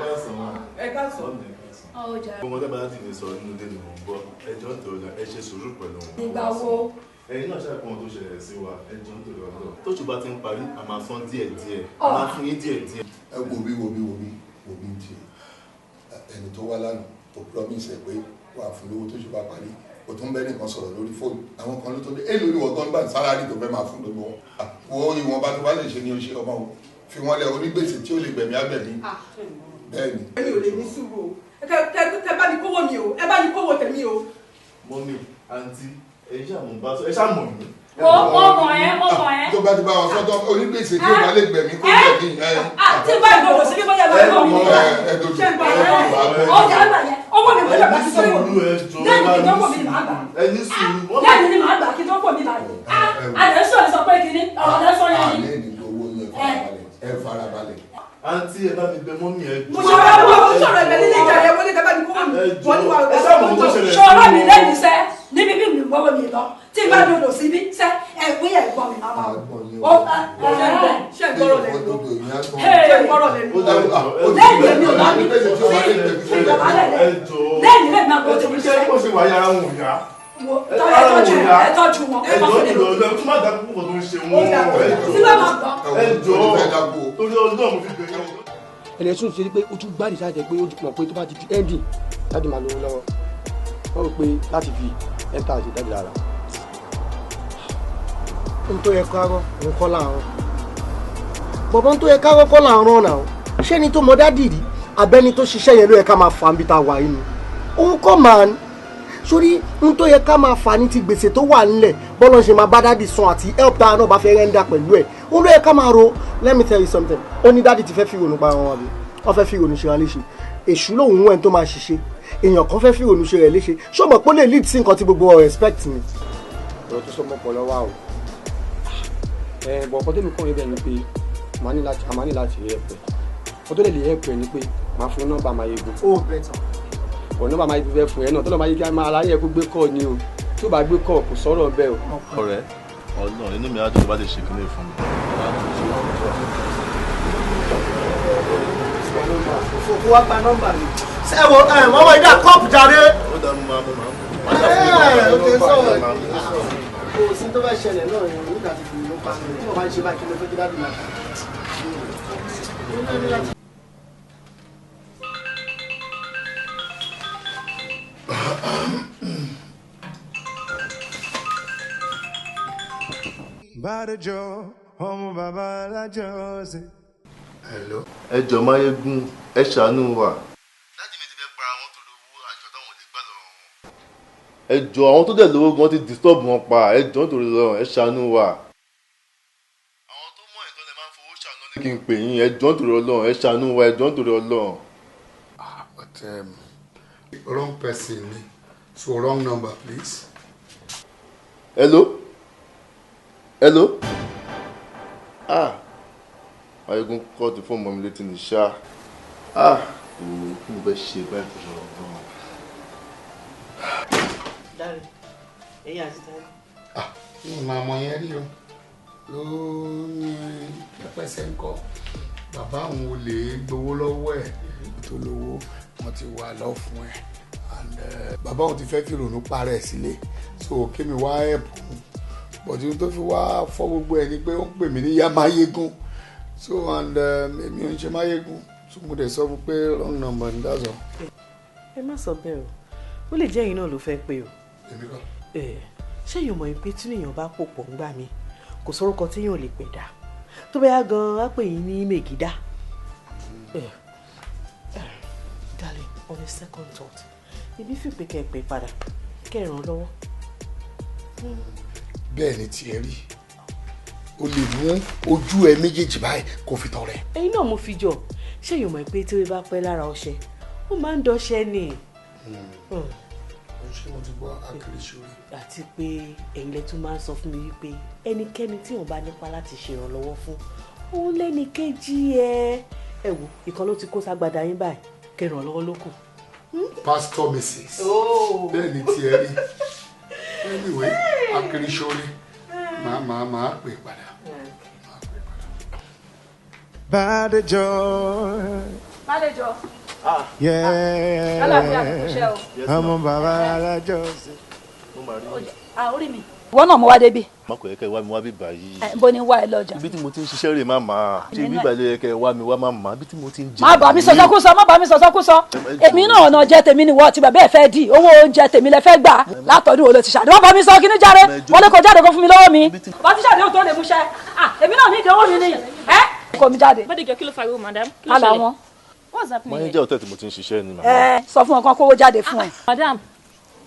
Ẹ káàsán. Gbogbo ọdẹ bá láti lè sọ nínú ilé ni mò ń gbọ́, ẹ jọ̀ọ́ nítorí Ọlọ́run, ẹ ṣe sùúrù pẹ̀lú wọn. Ìgbà wo? Ẹ̀yin náà ṣàpọ̀ ohun tó ṣẹlẹ̀ sí wa, ẹ jọ̀ọ́ nítorí Ọlọ́run. Tóṣù bá ti ń parí, a máa san díẹ̀ díẹ̀, a máa fún yín díẹ̀ díẹ̀. Ẹ wo bí wo bí wo bí wo bí ń tiẹ̀, ẹni tó wá lánàá tó promise ẹ pé wàá fún lówó tóṣù bá parí, o tún bẹ́ẹ̀ nìkan sọ̀rọ̀ lórí fóònù, àwọn kan ló tó dé, èlò ni wọ́n gan gbà ní sálárì tó fẹ́ máa fún gbogbo wọn. Wo ìwọ̀nba tó bá lè ṣe ni o ṣe ọmọ o, fi wọ́n lẹ onígbèsè tí ó lè gbẹ̀mí àgbẹ̀mí. Bẹ́ẹ̀ ni. Èmi ò lè ní sùúrù o, kẹ bá mi kówó mi o, ẹ bá mi kówó tèmi o. Mọ́mí, àǹtí, ẹ ṣàmù bá sọ, ẹ ṣàmù mí. Mo mọ̀ ẹ́, mo mọ̀ ẹ́. Tó bá ti bá wọn sọ́tọ̀ onígbèsè tí ó bá lè gbẹ̀mí kó gbẹ̀mí. Tí bá ìgbọ̀dọ̀ sí bí bóyá bá gbọ̀ mí. Ṣé ń gbọ́ ẹ? Ọjà àgbà yẹn, owó mi kò dàgbà sí sórí wò. Lẹ́yìn kí tó pọ̀ mi màá gbà. Lẹ́yìn ni màá gbà kí tó pọ̀ mi màá gbà. Àlẹ́ sọ̀rọ̀ sọ pé kíní, ọ̀rọ̀ lẹ́ sọ yẹn ni. Ẹ farabalẹ̀. Àǹtí ẹ bá mi bẹ̀ mọ́mí ẹ jọ̀ọ́. Mo ṣọ̀rọ̀ mo sọ̀rọ̀ ẹ̀bẹ̀ nílé ìjà rẹ̀ wọlé kẹ́ bá mi kówó mi. Wọ́n ní wàá Ṣọ̀rọ̀ mi lẹ́nu iṣẹ́ níbi bí mi gbọ́wọ́ mi lọ tí n bá dòdò síbí ṣẹ́ ẹ̀gbọ́n ẹ̀gbọ́n mi máa wò. Ṣé gbọ́rọ̀ lẹ́nu? Ṣé gbọ́rọ̀ lẹ́nu? Lẹ́yìn èmi ò bá mi fi ìdọ̀bálẹ̀ lẹ́yìn lẹ́yìn náà kò tó mi ṣe. Ṣé kò ṣe wà yàrá wọn ò yá? Ẹ tọ́jú wọn. Ẹ jọ̀ọ́ nítorí Ọlọ́run, tó má dàgbù púpọ̀ tó ń ṣe wọn. Tí bá máa gbọ́. Ẹ jọ̀ọ́ torí Ọlọ́run mo fi bẹ̀rẹ̀ wọn. Ẹni ẹ̀sùn ti rí pé ó tún gbádìí sáà jẹ́ pé ó mọ̀ pé tó bá ti di ending láti máa lówó lọ́wọ́, wọ́n rò pé láti fi ẹ́ńtà ṣe dájú lára. Ohun tó yẹ kárọ́ òun kọ́ là ń rán, bọ̀bọ̀ ohun tó yẹ kárọ́ kọ́ là ń rán náà. Ṣé ni tó mọ dádì rí abẹ́ni tó ṣiṣẹ́ yẹn ló yẹ ká máa fà níbi tá a wà yìí ni? Òun kọ́ màá ní sórí ohun tó yẹ ká máa fà ní ti gbèsè tó wà nílẹ̀, bọ́lá ṣe máa bá dádì san àti help tá a náà bá fẹ́ rẹ́ńdà pẹ̀lú ẹ̀, òun ló yẹ ká máa ro. Let me tell you something, ó ní dádì ti fẹ́ fi ìrònú pa wọn àbí wọ́n fẹ́ fi ìrònú ṣe ra léṣe, èṣù lòun wẹ̀ tó máa ṣiṣẹ́, èèyàn kan fẹ́ fi ìrònú ṣe rẹ̀ léṣe, ṣó mọ̀ pé ó lè lead sí nǹkan tí gbogbo wa respect ni. Ọ̀rọ̀ tó sọ mọ́ pọ̀ lọ́wọ́ o, ẹ̀ bọ̀ ọ̀pọ̀ tẹ́mi kàn rí bẹ́ẹ̀ ni pé màá ní láti help ẹ̀, ọ̀tọ́ lè help ẹ̀ ni pé màá fún nọ́mbà Máyégún. Ó better. Ọ̀ nọ́mbà Máyégún fẹ́ fún ẹ náà, tọ́lọ́ Máyégún máa aláyẹ̀ kó gbé kọ́ ni o, tó bá gbé kọ́ kò sọ̀rọ̀ bẹ́ẹ̀ o. Ọ̀rẹ́, Ọlọ́run inú mi á dùn tó bá lè ṣe kíní fún mi. Kó wá gba nọ́mbà mi. Ṣé wo ẹ wọ́n wọ ìdá kọ́ọ̀pù jàre? Ó dá mú máa mú máa mú. Ẹ ó ti sọ̀rọ̀ kò sí tó bá ṣẹlẹ̀ náà ni nígbà tí kò ló pa mi tí wọ́n bá ń ṣe báyìí kí ló fẹ́ kí dádì máa ṣe. Bàdéjọ ọmọ bàbá alájọ ṣe. Hello. Ẹ jọ̀ọ́ Máyégún, ẹ ṣàánú wa. Dádì mi ti fẹ́ para wọn torí owó àjọ táwọn lè gbà lọ́wọ́ wọn. Ẹ jọ̀ọ́ àwọn tó dẹ̀ lówó gan ti disturb wọn pa, ẹ jọ̀ọ́ nítorí Ọlọ́run, ẹ ṣàánú wa. Àwọn tó mọ̀ ẹ̀tọ́ lẹ máa ń fowó ṣàánú ní kí n pè yín, ẹ jọ̀ọ́ nítorí Ọlọ́run, ẹ ṣàánú wa, ẹ jọ̀ọ́ nítorí Ọlọ́run. But wrong person ni, so wrong number please. Hello? Hello? Ah! Máyégún kọ́ ti fóònù mọ́ mi létí ní ṣá. Ah! Òun kí mo fẹ́ ṣe báyìí tó ṣọ̀rọ̀ gan-an. Dáre, ẹ̀yin àti Dáre. Mi ò máa mọ yẹn rí o, ló ní pẹ́pẹ́sẹ̀ ń kọ́ bàbá òun ò lè gbowó lọ́wọ́ ẹ̀ tó lówó wọn ti wà lọ́fun ẹ̀ and bàbá òun ti fẹ́ fi ìrònú parẹ́ sílé, so kémi wá ẹ̀pù bọ̀dé tó fi wá fọ́ gbogbo ẹ̀ ni pé ó ń pè mí ní yá Máyégún, so and èmi ò ń ṣe Máyégún, so mo dẹ̀ sọ fún pé wrong number ni that's all. Ẹ má sọ bẹ́ẹ̀ o, ó lè jẹ́ ẹ̀yin náà ló fẹ́ pé o. Èmi kọ́. Ṣé èèyàn mọ̀ pé tí èèyàn bá pò pọ̀ ńgbà mi kò sórúkọ tí èèyàn lè pè dá, tó bá yá gan-an á pè yín ní Mègídá. Darling, on a second thought, ibi fi pé kẹ́ ẹ pè padà, kẹ́ ẹ ràn lọ́wọ́. Bẹ́ẹ̀ ni tiẹ̀ rí, o lè mú ojú ẹ méjèèjì báyìí kó fi tọrẹ. Ẹ̀yin náà mo fi jọ. Ṣé yóò mọ̀ pé tí ó bá pẹ́ lára ọṣẹ, ó máa ń dọṣẹ ni? Ó ṣe, mo ti gbọ́, akiri ṣorí. Àti pé ẹ̀yin lẹ tún máa ń sọ fún mi wípé ẹnikẹ́ni tí òun bá nípa láti ṣèrànlọ́wọ́ fún òun lẹ́ni kejì ẹ. Ẹ wò, ìkan ló ti kó ságbádá yín báyìí, kẹ́ ràn lọ́wọ́ ló kù. Pastor Mrs. Bẹ́ẹ̀ ni tiẹ̀ rí. Anyway, akiri ṣorí, máa pè padà. Bàdéjọ. Bádéjọ. Yeah. Kálàfíà kò ṣe o. Ọmọ bàbá alájọ sí. Ah, orí mi. Ìwọ náà mo wá débi. Má kò yẹ kẹ́ ẹ wá mi wá bí báyìí. Ẹ bó ni wá ẹ lọ́jà. Ibi tí mo ti ń ṣiṣẹ́ rè, má máa ṣe ibi ìbàlẹ̀ yẹ kẹ́ ẹ wá mi wá, má máa ibi tí mo ti ń jẹ. Má bà mí sọsọkúsọ, má bà mí sọsọkúsọ. Èmi náà ọ̀nà jẹ tèmi ni wọ́n ti bàbá ẹ̀ fẹ́ di owó oúnjẹ tèmi lẹ fẹ́ gbà látọ̀dún wo ló ti ṣàdé. Wọ́n bá mi sọ kíní jáde, wọlé kó jáde kó fún mi lọ́wọ́ mi. Bá ti ṣàdéhùn tó lè múṣẹ. Ah, èmi náà ní ìdánwò mi ni. Ẹ kò mi jáde. Bádéjọ, kí ló fariwo, madam? Kí ló Kálá ṣẹlẹ̀? wọn. What's happening here? Manager hotel tí mo ti ń ṣiṣẹ́ ni, màmá. Ẹ sọ fún wọn kan kówó jáde fún ẹ. Madam,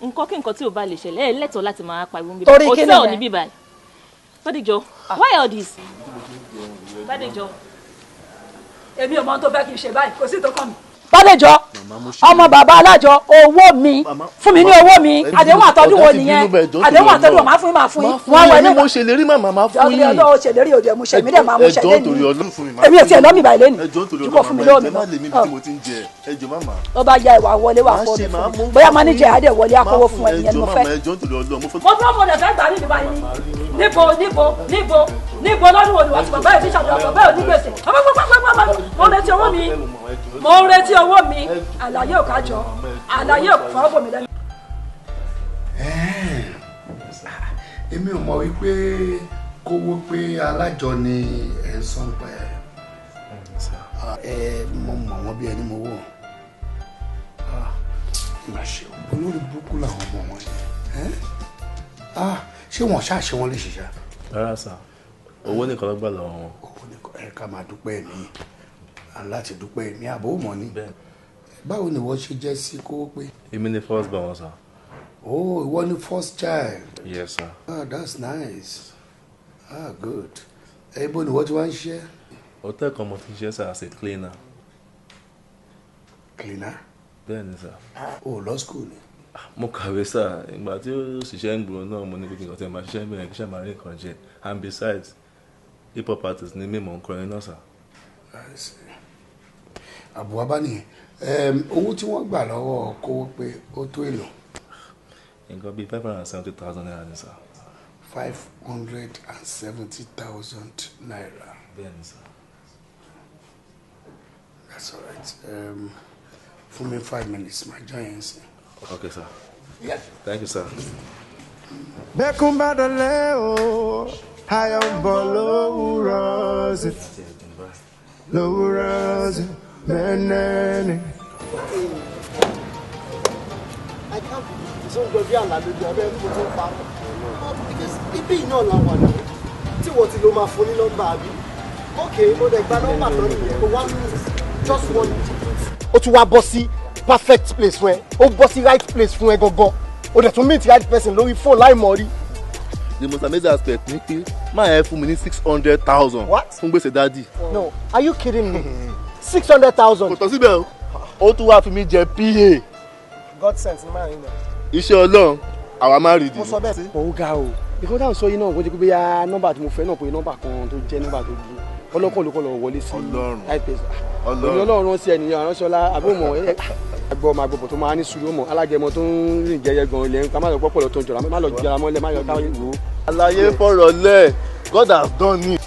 nǹkan kí nǹkan tí ò bá lè ṣẹlẹ̀, ẹ lẹ́tọ̀ọ́ láti máa pariwo níbí. Torí kí Hotel nìyẹn? níbí báyìí. Bádéjọ, why all this? Bádéjọ. Èmi ò mọ ohun tó fẹ́ kí n ṣe báyìí, kò sí ìtọ́kàn mi. Bádéjọ, ọmọ bàbá alájọ, owó mi, fún mi ní owó mi. Àdéhùn àtọ́dún wo nìyẹn? Àdéhùn àtọ́dún wo? Máa fún yín, máa fún yín. Wọ́n wẹ̀ ní mo ṣèlérí, màmá, máa fún yín. Ọjọ́ ṣèlérí òde mú ṣe, mi dẹ̀ máa mú ṣe Ẹjọ́, lẹ́nu. torí Ọlọ́run, fún mi, máa Èmi ò fún tiẹ̀ yín. lọ́mì báyìí lẹ́nu. Ẹjọ́, torí Jùkọ́ fún mi Ọlọ́run, lọ́wọ́ mi ẹ má lè mí ibi lọ. tí mo ti ń jẹ. Ẹjọ́, màmá. Ó bá ya ìwà wọlé wà Máa fún ṣe, mi máa fún mú mi. Bóyá máníjẹ adé wọlé akówó fún ẹ, ìyẹn ni Ẹjọ́ mo fẹ́. màmá, ẹjọ́, torí Ọlọ́run, mo fẹ́. Mo dúró, mo dẹ̀ fẹ́ gbà ní ìdìbò yìí. Níbo, níbo, níbo, níbo lọ́dún wo ni wọ́n ti bàbá yìí ti ṣàdúrà bàbá yìí onígbèsè? Mo ń retí owó mi, mo ń retí owó mi. Àlàyé ò kájọ, àlàyé ò fọwọ́ bò mí lẹ́nu. Èmi ò mọ̀ wípé kówó pé alájọ ni ẹ̀ ń sọ pa ẹ̀. Ẹ mo mọ̀ wọ́n bí ẹni mo wò. Má ṣe o, olórí burúkú làwọn ọmọ wọn yẹn. Ṣé wọn ṣáà ṣe wọn lè ṣiṣẹ́? Rárá sir, owó nìkan ló gbà lọ́wọ́ wọn. Owó nìkan. Ẹ ká máa dúpẹ́ mi láti dúpẹ́ mi àbó mọ̀ ni. Báwo ni wọ́n ṣe jẹ́ sí kówó pé? Èmi ni first born wọn, sir. Oh, ìwọ ni first child. Yes, sir. Ah, that's nice. Ah, good. Ẹ ibo ni wọ́n ti wá ń ṣiṣẹ́? Hotel kan mo ti ń ṣiṣẹ́ sir, as a cleaner. Cleaner? Bẹ́ẹ̀ ni, sir. O lọ school ni? Mo kàwé sir. Ìgbà tí ó ṣiṣẹ́ ń gbòòrò náà, mo ní kí n kàn tí máa ṣiṣẹ́ bẹ́ẹ̀ kí ṣe máa rí nǹkan jẹ, and besides, hip hop artist ni mí, mò ń kọrin náà, sir. I see. Àbúwá bá nìyẹn. Owó tí wọ́n gbà lọ́wọ́ kówó pé ó tó èlò? Nǹkan bíi ₦570,000 ni, sir. ₦570,000. Bẹ́ẹ̀ ni, sir. That's all right. Fún mi 5 minutes, máa join yẹn sí. Okay, sir. Yeah. Thank you, sir. Bẹ́kún bá dọ̀lẹ́ o, ayọ̀ ń bọ̀ lówùrọ̀ sí. Lówùrọ̀ sí, mẹ́nẹ́ni. I can't believe it. Ó ń jọ bí àlá lójú abẹ́ mo ti ń pa. Because ibi náà la wà náà tí wọ́n ti ló máa fún ní nọ́mbà àbí? Ok, mo dẹ̀ gba nọ́mbà tán nìyẹn. One minute, just one minute. Ó tún wá bọ́ sí perfect place fún ẹ, ó bọ́ sí right place fún ẹ gangan. Ó dẹ̀ tún meet right person lórí phone láì mọ̀ rí. The most amazing aspect ni pé máa ẹ fún mi ní 600,000. What? Fún gbèsè daddy. No, are you kidding me? 600,000. Kò tán síbẹ̀ o, ó tún wá fi mí jẹ PA. God sent ni máa ń rìn. Iṣẹ́ Ọlọ́run, àwa máa rí di. Mo sọ bẹ́ẹ̀. Ó ga o. Ìkan táwọn sọ yìí náà kó jẹ́ pé bóyá nọ́mbà tí mo fẹ́ náà pé nọ́mbà kan tó jẹ́ nọ́mbà tó di ọlọ́kàn ló kọ́ lọ wọlé sí right place. Ọlọ́run. Ọlọ́run rán sí ẹnìyàn aránṣọ́lá àbọ̀mọ̀ àgbọ̀ máa gbọ̀bọ̀ tó máa ní sùúrù mọ̀ alágẹmọ tó ń rìn jẹyẹ gan ilẹ̀ ká má lọ pọ́pọ̀ tó ń jọra, má lọ jẹra mọ́lẹ̀, má yọ ká wò ó. Àlàyé fọ̀rọ̀ lẹ̀, God has done it.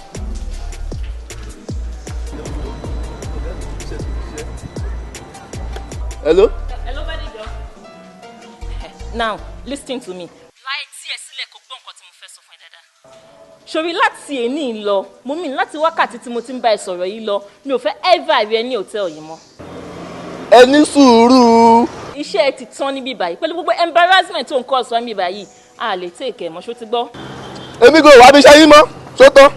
Hello. Hello, Bádéjọ. Now, listen to me. Láì tí ẹ sílẹ̀ kó gbọ́ nǹkan tí mo fẹ́ sọ fún ẹ dáadáa. Ṣòrí láti èní lọ, mo mean láti wákàtí tí mo ti ń bá ẹ sọ̀rọ̀ yìí lọ, mi ò fẹ́ ever rí ẹ ní hòtẹ́ẹ̀lì yìí mọ́. Ẹ ní sùúrù. Iṣẹ́ ẹ ti tán níbí báyìí pẹ̀lú gbogbo embarrassment tó ń kọ́ ọ̀sán níbí báyìí, a lè take ẹ̀ mọ́, ṣó ti gbọ́? Èmi kò wá bí iṣẹ́ yín mọ́, sótọ́,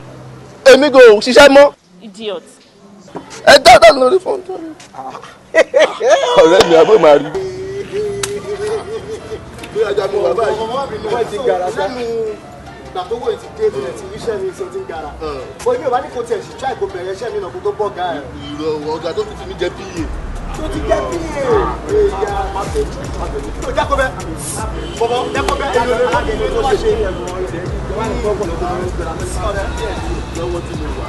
èmi kò ṣiṣẹ́ mọ́. Idiot. Ẹ dáadáa lórí fóònù. Ọ̀rẹ́ mi àbọ̀ máa rí. Bí ajá mi wà báyìí. Wọ́n ti gara sá. Lẹ́nu ìgbà tó wò ti dé tilẹ̀ ti ríṣẹ́ mi ṣe ti ń gara. Bọ́ èmi ò bá ní kò tiẹ̀ sì try kò bẹ̀rẹ̀ iṣẹ́ mi náà kó tó bọ̀ ga ẹ̀. Ìrọ̀ ọ̀gá tó fi mi jẹ PA. Tó ti jẹ́ PA. Èyà má bẹ̀rù má bẹ̀rù. Tó jákọ́ bẹ́. Bọ̀bọ̀ jákọ́ bẹ́. Èmi ò lè má bẹ̀rù tó má ṣe. Lọ́wọ́ tí mo wà.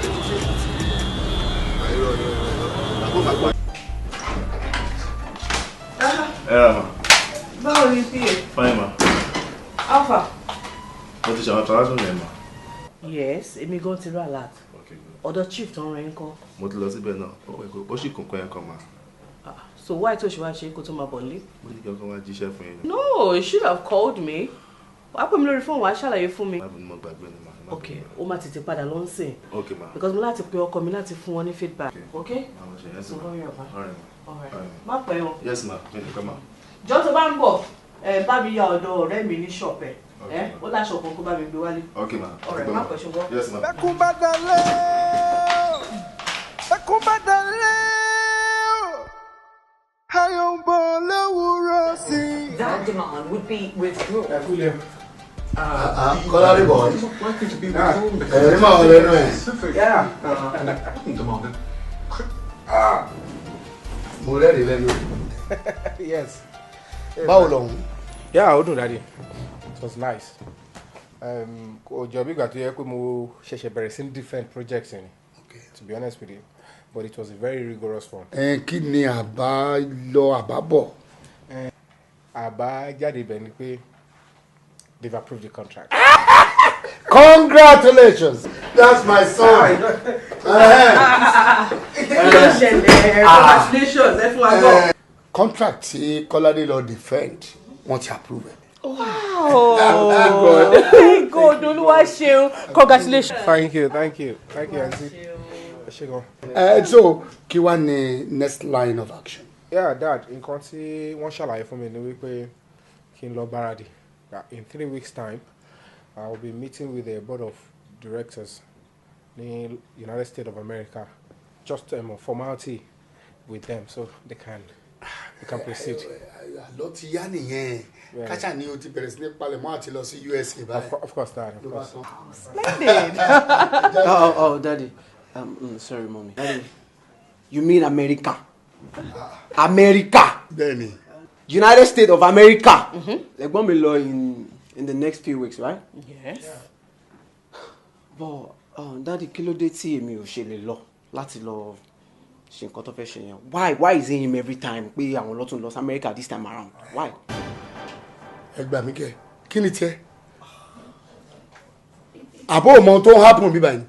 Ẹ ra ma. Báwo ni PA? Fine ma. Alpha. Mo ti ṣàwọn transaction yẹn ma. Yes, èmi gan ti rí alert. Ọ̀dọ̀ chief tó ń rẹ̀ ń kọ́. Mo ti lọ síbẹ̀ náà, ó sì kún kọ́ yẹn kan ma. So why tó ṣe wá ṣe kó tó máa bọ̀ nílé? Mo ní kí ọkọ wá jíṣẹ́ fún yín. No, you should have called me. Wàá pè mí lórí fóònù, wàá ṣàlàyé fún mi. Má bínú, mo gbàgbé ni ma. Ok, ó máa tètè padà lọ ń sìn. Ok ma. Because mo láti pe ọkọ mi láti fún wọn ní feedback. Ok? So hurry up ma. All right ma. All right. Má pẹ́ o. Yes ma, mi nìkan ma. Jọ́ tó bá ń bọ̀, ẹ bá mi ya ọ̀dọ̀ ọ̀rẹ́ mi ní ṣọ̀pù ẹ̀. Ẹ ó láṣọ kan kó bá mi gbé wálé. Ok ma. All right, má pẹ́ ṣùgbọ́n. Yes ma. Bẹ́kún bá dalẹ̀ o, bẹ́kún bá dalẹ̀ o, ayọ̀ ń bọ̀ lówùúrọ̀ sí i. That demand would be withdrawn. Kọ́lá rí bọ̀. Ẹ̀rí máa wọlé nù ẹ̀. Mo rẹ́rìí lẹ́nu. Yes. Báwo lọ̀hún? Yeah, ó dùn daddy. It was nice. Kò jọ bí ìgbà tó yẹ pé mo ṣẹ̀ṣẹ̀ bẹ̀rẹ̀ sí ní different projects ni. To be honest with you, but it was a very rigorous one. Ẹ kí ni àbá lọ àbá bọ̀? Àbá jáde ibẹ̀ ni pé they've approved the contract. Congratulations! That's my son. Kí ló ṣẹlẹ̀? Congratulations, ẹ fún wa gbọ́. Contract tí Kọ́ládé lọ defend, wọ́n ti approve ẹ̀. Wow! Thank God, Olúwa ṣeun. Congratulations. Thank you, thank you, thank you, aunty. Ẹ ṣé gan. So kí wá ní next line of action? Yeah, dad, nǹkan tí wọ́n ṣàlàyé fún mi ni wípé kí n lọ gbáradì. In 3 weeks' time, I will be meeting with the board of directors ní United States of America. Just formality with them so they can proceed. Àlọ́ ti yá nìyẹn. Káṣá ni o ti bẹ̀rẹ̀ sí ní palẹ̀mọ́ àti lọ sí USA báyìí. Of course, dad, of course. Splendid. Oh, daddy. Sorry, mommy. Daddy, you mean America? America. Bẹ́ẹ̀ni. United States of America. Ẹ̀gbọ́n mi lọ in the next few weeks, right? Yes. But daddy, kí ló dé tí èmi ò ṣe lè lọ láti lọ ṣe nǹkan tó fẹ́ ṣe yẹn? Why is it him every time pé àwọn ló tún lọ sí America this time around? Why? Ẹ gbà mí kẹ́, kí ni tiẹ̀? Àbó ò mọ ohun tó ń happen bí báyìí.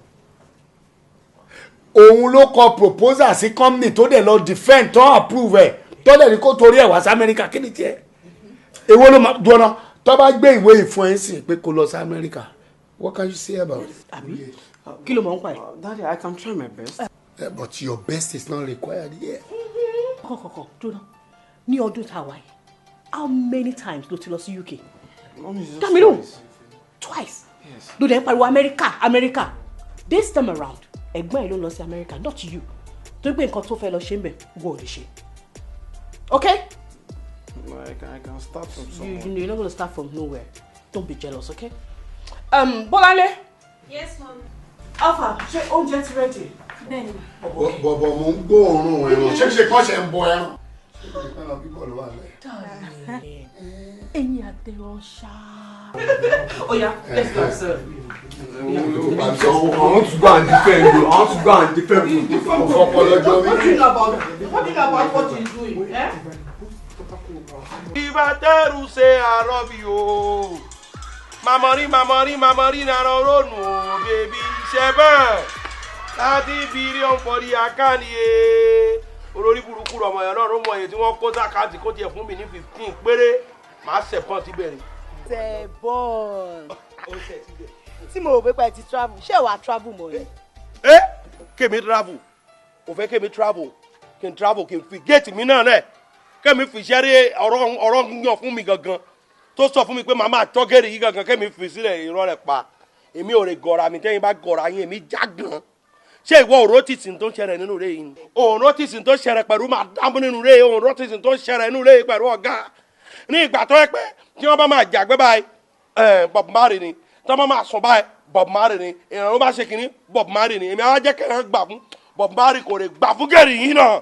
Òun ló kọ proposal sí company tó dẹ̀ lọ defend tó approve ẹ̀ tó dẹ̀ ní kó torí ẹ̀ wá sí America. Kí ni tiẹ̀? Èwo ló máa dúró tó bá gbé ìwé ìfún ẹ̀ sìn pé kó lọ sí America? What can you say about it? Àbí kí ló mọ̀ ń pa ẹ̀? Daddy, I can try my best. But your best is not required here. Kọ̀kọ̀kọ̀ jóná ní ọdún tá a wà yìí, how many times ló ti lọ sí UK? Mommy, it's just Dá mi lóhùn. twice. Twice. Yes. Ló dẹ̀ ń pariwo America, America. This time around, ẹ̀gbọ́n ẹ̀ ló ń lọ sí America, not you. Torí pé nǹkan tó fẹ́ lọ ṣe ń bẹ̀, wọ́n ò lè ṣe. Okay? I can start from You, somewhere. you know, you're not gonna start from nowhere. Don't be jealous, okay? Bọ́láńlé. Yes, mom. Alpha, ṣé oúnjẹ ti ready? Bẹ́ẹ̀ni. Bọ̀bọ̀ mo ń gbóòórùn ẹran. Ṣé kọ́ ṣe ń bọ ẹran? Ṣé kò ní pẹ́ lọ bíbọ̀ ló wà lẹ̀? Darling, ẹ̀yin àtẹ̀ràn ṣá. Oya, let's go serve. I want to go and defend you. I want to go and defend you. Ọ̀fọ̀pọ̀lọjọ mi. What do you know about what do you know about what he's doing? Eh? Ìbátẹ́rù ṣe àrọ́bì o. Mamori mamori mamori nara rónù o baby seven 30 billion for the account ye. Olórí burúkú ọmọ yẹn náà ló mọ iye tí wọ́n kó sàkáàtì kó tiẹ̀ fún mi ní 15 péré. Màá ṣẹ̀pọ̀n síbẹ̀ ni. Tẹ̀bọ̀n tí mo rò pé pé ti travel, ṣé wàá travel mọ́ ni? Ẹ kémi travel, kò fẹ́ kémi travel, kí n travel kí n fi géètì mi náà lẹ̀, kémi fi ṣẹ́rí ọ̀rọ̀ ọ̀rọ̀ yàn fún mi gangan tó sọ fún mi pé màá máa tọ́ géèrè yìí gangan, kémi fi sílẹ̀. Irọ́ rẹ̀ pa, èmi ò lè gọ̀ra mi. Tẹ́yìn bá gọ̀ra yín, èmi já gan. Ṣé ìwọ òrótìsì tó ń ṣẹlẹ̀ nínú rẹ̀ yìí? Òrótìsì tó ń ṣẹlẹ̀ pẹ̀lú màdámù nínú rẹ̀ yìí, òrótìsì tó ń ṣẹlẹ̀ nínú rẹ̀ yìí pẹ̀lú ọ̀gá. Ní ìgbà tó yẹ pé tí wọ́n bá máa jàgbé báyìí, Bob Marley ni. Tí wọ́n bá máa sùn báyìí, Bob Marley ni. Ìrànlọ́wọ́ bá ṣe kínní, Bob Marley ni. Èmi á jẹ́ kẹ́rẹ́ gbà fún Bob Marley kò lè gbà fún gẹ̀rì yìí náà.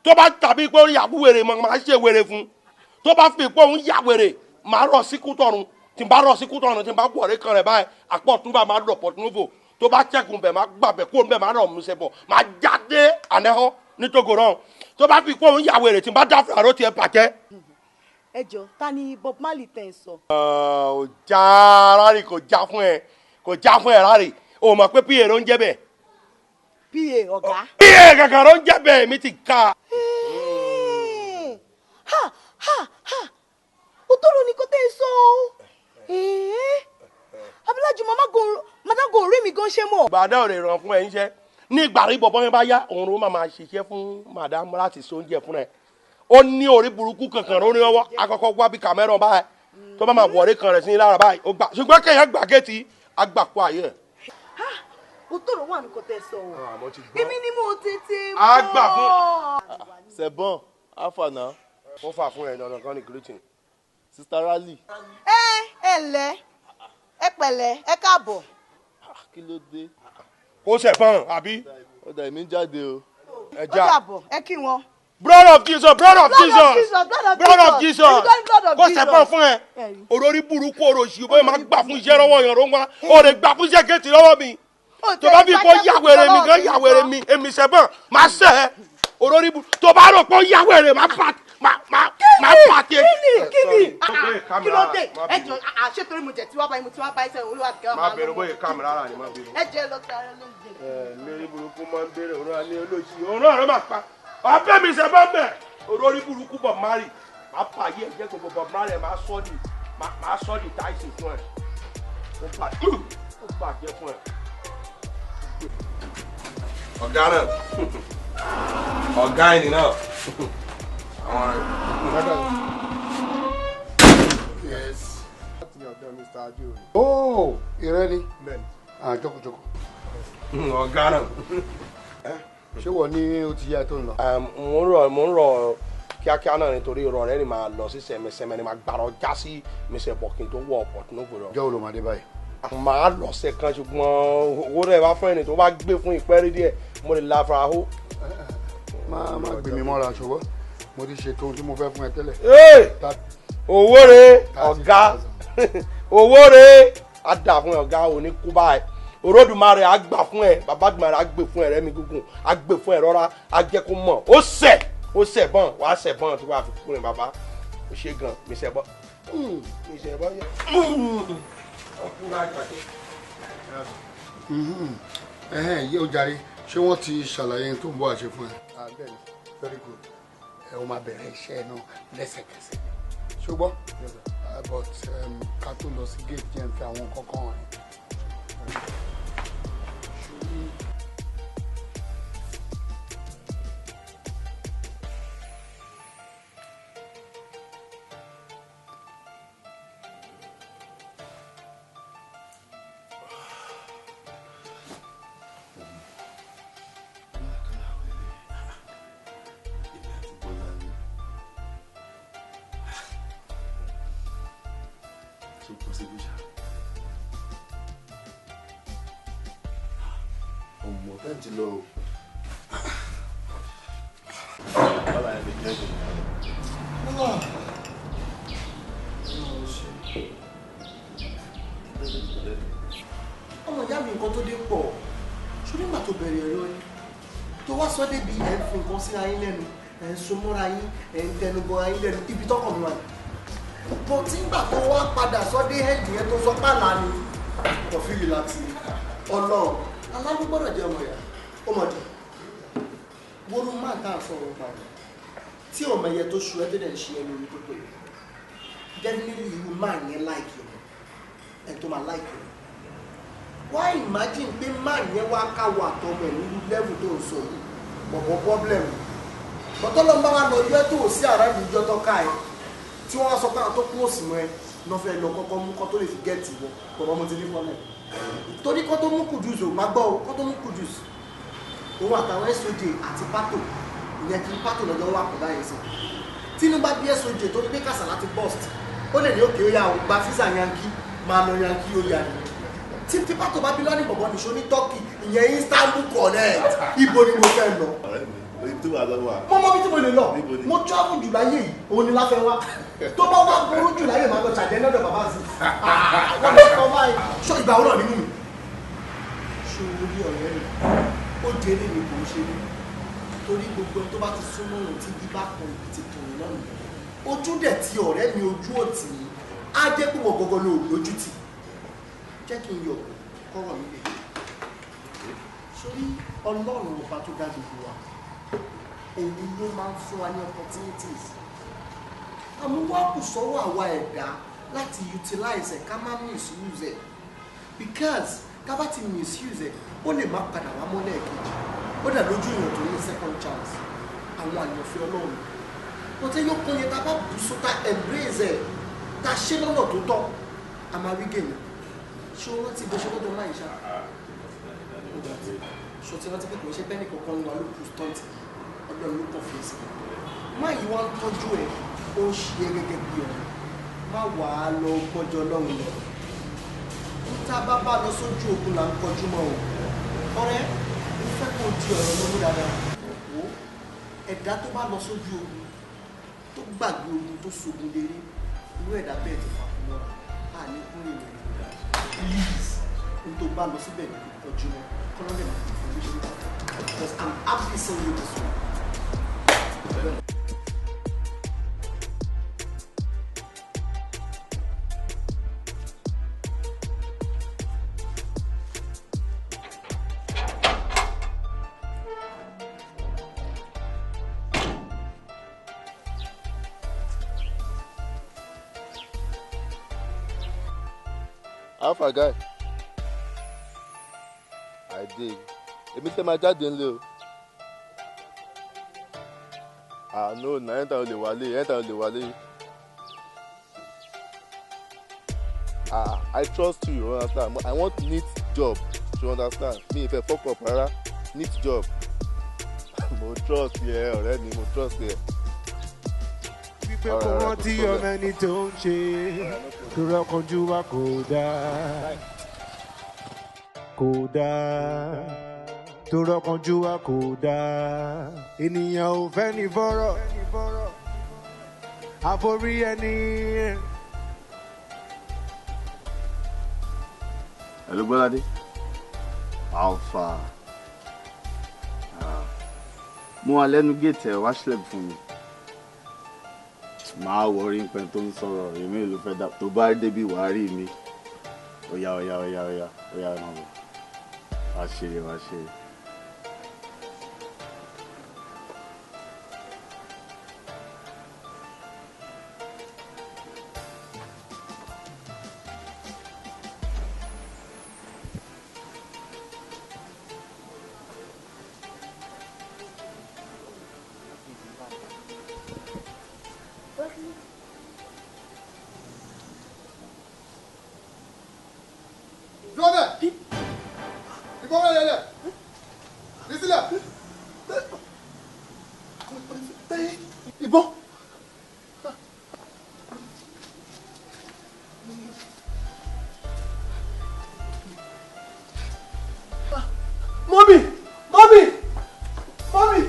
Tó bá tàbí pé ó yàgò wèrè mọ̀ máa ṣe wèrè fún. Tó bá fi pé òun yà wèrè, máa rọ̀ sí Kútọ̀run. Tí n bá rọ̀ sí Kútọ̀run, tí n bá wọ̀rẹ́ kan rẹ̀ báyìí, àpọ̀ tún bá máa lọ Port Novo. Tó bá ṣẹ́gun bẹ̀ máa gbàbẹ̀ kó bẹ̀ máa rọ̀ musẹ̀ bọ̀ máa jáde ànẹ́họ́ ní Togo náà. Tó bá fi pé òun yà wèrè, tí n bá dáfẹ́ àrò tiẹ̀ bàjẹ́. Ẹ jọ, ta ni Bob Marley tẹ́ ń sọ? Ò já rárì, kò já fún ẹ, kò já fún ẹ rárì. O mọ̀ pé PA ló ń jẹ́ bẹ́ẹ̀. PA ọ̀gá. PA kankan ló ń jẹ́ bẹ́ẹ̀, mi ti ka. Ha ha ha, òtòrò ni kò tẹ́ ń sọ o. Abilájú màmá go rí mi gan ṣe mọ̀. Bàdá ò lè ràn fún ẹ ń ṣe. Ní ìgbà rí bọ̀bọ́ yẹn bá yá, òun ló máa ṣiṣẹ́ fún màdá láti ṣe oúnjẹ fún ẹ. Ó ní orí burúkú kankan lórí ọwọ́, akọ́kọ́ wá bí Cameroon báyìí tó bá máa wọ̀ọ́rẹ́ kan rẹ̀ sí lára báyìí ó gbà, ṣùgbọ́n kéèyàn gbà géètì agbàpọ̀ ayé ẹ̀. Òtòrò wà ní kò tẹ́ sọ o. Èmi ni mo tètè mọ̀. Àgbà fún. Sẹ̀bọ̀n, alpha náà. Ó fà fún ẹ dandan kan ní greeting. Sister Rally. Ẹ ẹ ǹlẹ́, ẹ pẹ̀lẹ́, ẹ káàbọ̀. Kí ló dé? Kó sẹ̀bọ̀n àbí. Ó dà èmi ń jáde o. Ẹ Ó já. dàbọ̀, ẹ kí wọn. Blood of Jesus, blood of Jesus, blood of Jesus. Kó Kó sẹ̀bọ̀n fún ẹ. Olórí burúkú oròṣì bóyá máa gbà fún iṣẹ́ lọ́wọ́ yàn ló ń wá. O lè gbà fún iṣẹ́ géètì lọ́wọ́ mi. Tó bá fi kó yàwèrè mi gan yàwèrè mi, èmi sẹ̀bọ̀n máa sẹ̀ ẹ́. Olórí burúkú tó bá rò pé yàwèrè máa pa máa pa tiẹ̀. Kí ni kí ló dé? Ẹ jọ, ṣé torí mo jẹ tí wàá báyìí, mo ti wá báyìí sẹ́yìn olúwa kí wàá Má máa bẹ̀rù bóyá ká mi rárá ni má bẹ̀rù. Ẹ jẹ́ lọ tara lóúnjẹ. Ẹ lérí burúkú máa ń béèrè òun náà ní olóṣì òun náà ló máa pa. Ọbẹ̀ mi ṣe bá bẹ̀. Olórí burúkú Bob Marley máa pa ayé ẹ̀ jẹ́ gbogbo Bob Marley máa sọ́ di máa sọ́ di Tyson fún ẹ. Ó bàjẹ́ fún ẹ. Ọ̀gá náà, ọ̀gá ẹni náà. Yes. Oh, ìrẹ́ ni. Ah, jókòó jókòó. Ọ̀gá náà. Ṣé wọ́n ní o ti yá tó ń lọ? Mo ń rọ kíákíá náà nítorí ìrọ̀ rẹ ni màá lọ sí sẹ̀mẹsẹ̀mẹ ni màá gbàrọ̀ já sí Mr. Bọ̀kìn tó wọ̀ Port Novo lọ. Jẹ́ olùmọ̀dé báyìí. Màá lọ ṣe kan ṣùgbọ́n owó rẹ̀ bá fún ẹni tó bá gbé fún ìpẹ́ rí díẹ̀ mo lè la fara hó. Má gbé mi mọ́ra ṣùgbọ́n mo ti ṣètò ohun tí mo fẹ́ fún ẹ tẹ́lẹ̀. Owó rẹ̀ ọ̀gá, owó rẹ̀ á dà fún ẹ ọ̀gá, òní kú báyìí. Olódùmarè á gbà fún ẹ, bàbá Dùmarè á gbè fún ẹ, rẹ́mi gígùn á gbè fún ẹ rọra, á jẹ́ kó mọ̀. Ó sẹ̀ bọ́n, wàá sẹ̀ bọ́n tí wàá fi kúrò ní bàbá. Ó ṣe gan, mi sẹ̀ bọ́n. Mi sẹ̀ bọ́n yẹ. Ẹhẹ́n, yóò jàre, ṣé wọ́n ti ṣàlàyé tó ń bọ̀ àṣẹ fún ẹ? Bẹ́ẹ̀ni, very good. Ẹ o máa bẹ̀rẹ̀ iṣẹ́ náà lẹ́sẹ̀kẹsẹ̀. Ṣùgbọ́n, but ká tó lọ sí gate jẹ́ ń fi àwọn kankan hàn. Ọmọ táìmù ti lọ o. Bọ́lá ẹ̀ lè jẹ́ ìgbìmọ̀. Ọmọ ìyá mi, nǹkan tó dé pọ̀. Ṣé nígbà tó bẹ̀rẹ̀ ẹ̀rọ ni tó wá sọ débi ẹ̀ ń fi nǹkan síra yín lẹ́nu, ẹ̀ ń so mọ́ra yín, ẹ̀ ń tẹnu bọra yín lẹ́nu, ibi tọ́kàn mi wà ní. Bó tí ń gbà tó wá padà sọ dé ẹ̀dì yẹn tó sọ pàlà ni kò fi relax ni. Ọlọ́run aláwọ̀ gbọ́dọ̀ jẹ́ ọmọ ìyá. Ó mọ̀ dé wọ́n máa tá à ń sọ̀rọ̀ pa ẹ̀ tí ọmọ ẹ̀yẹ tó ṣu ẹ́ tó dẹ̀ ń ṣe ẹnu orí tó pè é definitely irú máa yẹn láìkì ẹ̀ tó máa láìkì ẹ̀. Why imagine pé máa yẹn wá káwọ àtọmọ ẹ̀ nínú level tó ń sọ yìí bọ̀bọ̀ problem bọ́tọ́lọ́ ń bá wa lọ yọ tó sí àrà ìjọ tó ká ẹ tí wọ́n wá sọ pé àwọn tó kún òsì mọ́ ẹ lọ́ fẹ́ lọ kọ́kọ́ mú kọ́ tó lè fi gẹ́ẹ̀tì wọ bọ̀bọ̀ mo ti ní problem torí kọ́ tó mú Kudus ò má gbọ́ o, kọ́ tó mú Kudus Òun àtàwọn SOJ àti pátò, ìyẹn kí pátò lọ́jọ́ wà pọ̀ báyìí sìn. Tínú bá bí SOJ tó ní pé Kàsálà ti burst, ó lè ní òkè ó yà ó gba físà Yankee, máa lọ Yankee ó yà ni. Tí pátò bá bí lọ́ní bọ̀bọ̀ nìṣó ní Turkey, ìyẹn Istanbul connect, ibo ni mo fẹ́ lọ? Ọ̀rẹ́ mi, ibi tó wà lọ́wọ́ à. Mo mọ ibi tí mo lè lọ. Mo travel jù láyé yìí, òun ni láfẹ́ wá. Tó bá wá burú jù láyé, màá lọ ṣàjẹ́ lọ́dọ̀ bàbá sí. Wọ́n lọ sọ báyìí. Ṣọ ìgbà wo náà nínú mi? Ṣé o rí ọ̀rẹ́ mi? Ó di eré mi, kò ń ṣe mí. Torí gbogbo ẹni tó bá ti súnmọ́ òun tí bí bá kan ibi ti tòun náà nìyẹn. Ojú dẹ̀ ti ọ̀rẹ́ mi, ojú òtì yìí. Á jẹ́ pé wọ́n gọ́gọ́ ló lójú tì. Jẹ́ kí n yọ̀ kọ́rọ̀ mi lè. Sórí Ọlọ́run ọba tó dá gbogbo wa, òun ló máa ń fún wa ní opportunities. Àmọ́ wá kù sọ́wọ́ àwa ẹ̀dá láti utilize ẹ̀, ká má misuse ẹ̀, because ká bá ti misuse ẹ̀, ó lè má padà wá mọ́ lẹ́ẹ̀kejì. Ó dà lójú èèyàn tó ní second chance, àwọn àyànfẹ́ Ọlọ́run. Wọ́n tẹ́ yóò kún yẹn, tá a bá bù sún, tá embrace ẹ̀, tá a ṣe lọ́nà tó tọ́, a máa rí gèmí. Ṣé o rántí bó ṣe lọ́dọ̀ máa ń ṣá? Ṣé o ti rántí pé kò ń ṣe bẹ́ẹ̀ ní kankan wà ló kù stunt, Ọlọ́run ló kàn fi ẹsẹ̀ má yìí wá ń tọ́jú ẹ̀, ó ń ṣe é gẹ́gẹ́ bí ọ̀rẹ́. Má wà á lọ gbọ́jọ Ọlọ́run lọ. Ń tá a bá bá lọ sójú ogun là ń kọjú mọ́ o. Ọ̀rẹ́, mo fẹ́ kó o di ọ̀rọ̀ lọ́mú dáadáa. Wò ó, ẹ̀dá tó bá lọ sójú ogun tó gbàgbé ogun tó sogun délé, irú ẹ̀dá bẹ́ẹ̀ ti fà fún mọ́ra. A ní kún ìrìn rẹ̀. Please, n tó bá lọ síbẹ̀ ní kò kọjú mọ́. Kọ́lọ́dẹ̀ máa fi fún mi ṣe because I'm happy seeing you this way. How far, guy? I dey. Èmi fẹ́ máa jáde nílé o. Ah no, na anytime o lè wálé, anytime o lè wálé. Ah, I trust you, you understand? I want neat job, you understand? Mi ì fẹ́ fuck up rárá, neat job. Mo trust yẹ, ọ̀rẹ́ mi, mo trust yẹ. Wípé kò rántí ọmọ ẹni tó ń ṣe rọ́kànjú wa kò dáa, kò dáa, tó rọ́kànjú wa kò dáa. Ènìyàn ò fẹ́ ní fọ́rọ̀ àforí ẹni. Hello, Bọ́ládé. Alpha. Mo wà lẹ́nu géètì ẹ̀, wá ṣílẹ̀ fún mi. Máa wọrí nǹkan tó ń sọ̀rọ̀, èmi ló fẹ́ dà tó bá débi wàá rí mi. Oya oya oya oya oya, ẹ máa bọ̀. Wá ṣeré, wá ṣeré. Ìbọn. Mọ́mì! Mọ́mì! Mọ́mì!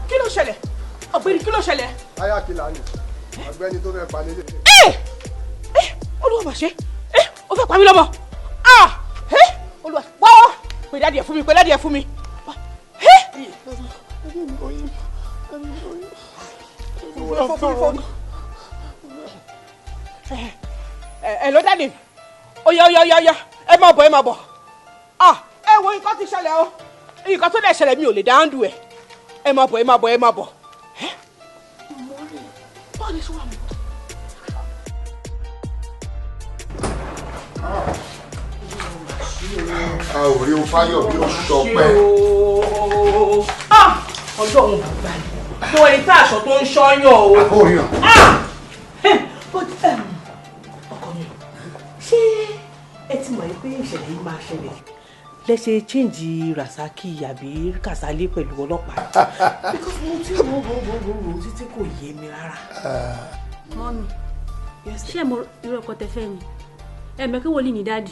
Kí ló ṣẹlẹ̀? Ọ̀gbẹ́ni, kí ló ṣẹlẹ̀? Ayákìlá ni ọ̀gbẹ́ni tó fẹ́ pa nílé. Ẹ ẹ, Olúwa mà ṣe ẹ, ó fẹ́ pa mí lọ́mọ. Ẹ Olúwa, wá wá, pè dáàdì ẹ̀ fún mi, pè dáàdì ẹ̀ fún mi. Ẹ ló dáàdì, oya oya oya oya, ẹ máa bọ̀, ẹ máa bọ̀. Ẹ wo, nǹkan ti ṣẹlẹ̀ o, nǹkan tó dẹ̀ ṣẹlẹ̀ mi ò lè dáńdù ẹ̀. Ẹ máa bọ̀, ẹ máa bọ̀, ẹ máa bọ̀. Báwo ni ṣé wà mọ́? A ò rí o, Fáyọ̀ bí ó ṣọpẹ́. Ọlọ́run bàbá yìí tó ẹni tá aṣọ tó ń ṣọ́yàn o. Àbóríyàn. But ọkọ mi, ṣé ṣẹlẹ̀ lẹ ṣe change Rasaki àbí Kasali pẹ̀lú ọlọ́pàá, because mo ti rò rò rò rò rò títí, kò yé mi rárá. Mummy, ṣé mo irú ọkọ tẹ fẹ́ ni? Ẹ mọ̀ pé wòlíì ní daddy.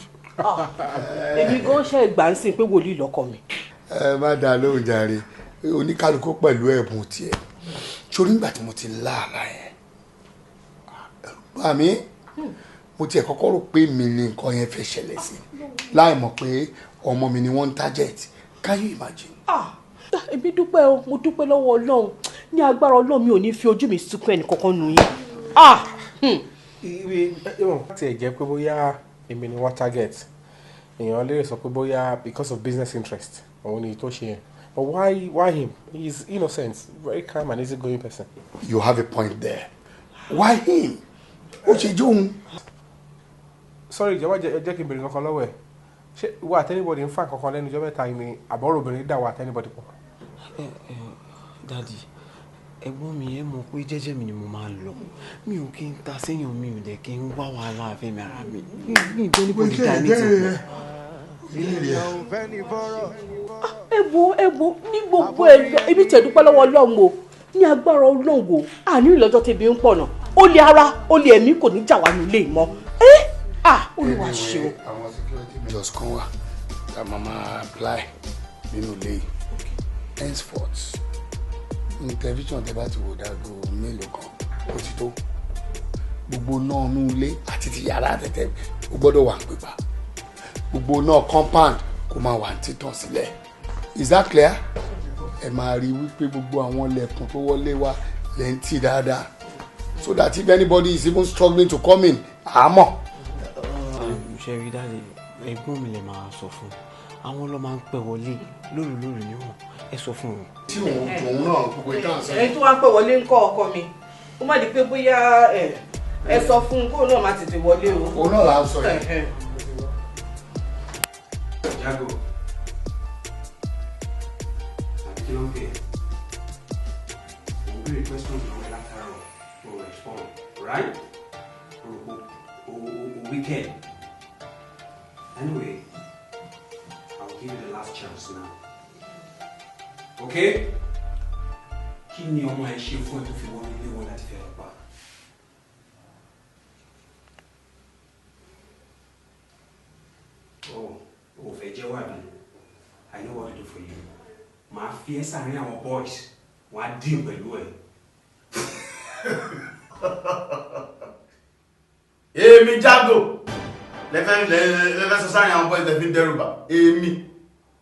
Èmi gan ṣe gbà ń sìn pé wòlíì lọ́kọ mi. Ẹ má dá lóhùn jàre, oníkálukú pẹ̀lú ẹ̀bùn tiẹ̀. Sórí nígbà tí mo ti láàlá yẹn, ẹ̀rù bà mí. Mo tiẹ̀ kọ́kọ́ rò pé mi ni nǹkan yẹn fẹ́ ṣẹlẹ̀ sí, láì mọ̀ pé ọmọ mi ni wọ́n ń target. Can you imagine? Ah, èmi dúpẹ́ o, mo dúpẹ́ lọ́wọ́ Ọlọ́run. Ní agbára Ọlọ́run, mi ò ní fi ojú mi sunkún ẹnì kankan nù yín. Ah! Ìwé tí ẹ jẹ́ pé bóyá èmi ni wọ́n target, èèyàn lè sọ pé bóyá because of business interest òun ni tó ṣe yẹn, but why him? He is innocent, very calm and easygoing person. You have a point there. Why him? Ó ṣe jóun. Sorry, ìjọba, jẹ́ kí n bèrè kankan lọ́wọ́ ẹ̀. Ṣé ìwọ àti anybody ń fà kankan lẹ́nu ọjọ́ mẹ́ta yìí ni, àbọ̀rọ̀ obìnrin dà wà àti anybody pọ̀? Daddy, ẹ̀gbọ́n mi, ẹ mọ̀ pé jẹ́jẹ́ mi ni mo máa ń lọ. Mi ò kí n ta séèyàn, mi ò dẹ̀ kí n wá wàhálà àfẹ́mi ara mi. Mi ì bẹ́ẹ̀ níbo dídá ní ti pọ̀. Ẹ wo, ẹ wo, ní gbogbo ẹ lọ, ebi tẹ̀ dúpẹ́ lọ́wọ́ Ọlọ́run o. Ní agbára Ọlọ́run o, àní ìlọ́jọ́ tẹ̀bi ń pọ̀ náà, ó lé ara, ó lé ẹ̀mí, kò ní jà wá nílé mọ́. Ẹ ah, Olúwa ṣeun. Àwọn security measures kan wà tá a máa máa apply nínú ilé yìí henceforth. Ní tẹlifíṣàn, tẹ bá ti wò dáago mélòó kan, ó ti tó. Gbogbo náà nú ilé àti ti yàrá àtẹ̀tẹ̀, ó gbọ́dọ̀ wà ń pípa. Gbogbo náà compound kó máa wà ní títàn sílẹ̀. Is that clear? Ẹ máa rí wípé gbogbo àwọn ilẹ̀kùn tó wọlé wa lẹ́ ń tì dáadáa, so that if anybody is even struggling to come in, àmọ́. Ṣe rí daddy, ẹ̀gbọ́n mi lè máa sọ fún. Àwọn ló máa ń pẹ́ wọlé lóru lóru níwọ̀n, ẹ sọ fún wọn. Tí òun tòun náà gbogbo ìtàn sọ. Ẹni tó wá ń pẹ́ wọlé ń kọ́ ọkọ mi, ó má di pé bóyá ẹ sọ fún un kóun náà má tètè wọlé o. Òun náà là ń sọ yìí. Jago, àbí kí ló ń pè é? Òun béèrè questions lọ́wọ́ ẹ látàárọ̀, o respond, right? O rò pé o wicked. Anyway, I'll give you the last chance now. Okay? Kí ni ọmọ ẹ ṣe fún ẹ tó fi wọnú ilé wọn láti fẹ́ lọ pa? Oh, o fẹ́ jẹ́wọ́ àbí? I know what to do for you. Màá fi ẹ́ sàárín àwọn boys, wọ́n á deal pẹ̀lú ẹ. Èmi Jago lẹ́fẹ́ lẹ́fẹ́ sọ sáàrin àwọn boys lẹ́fẹ́ ń dẹ́rùbà èmi?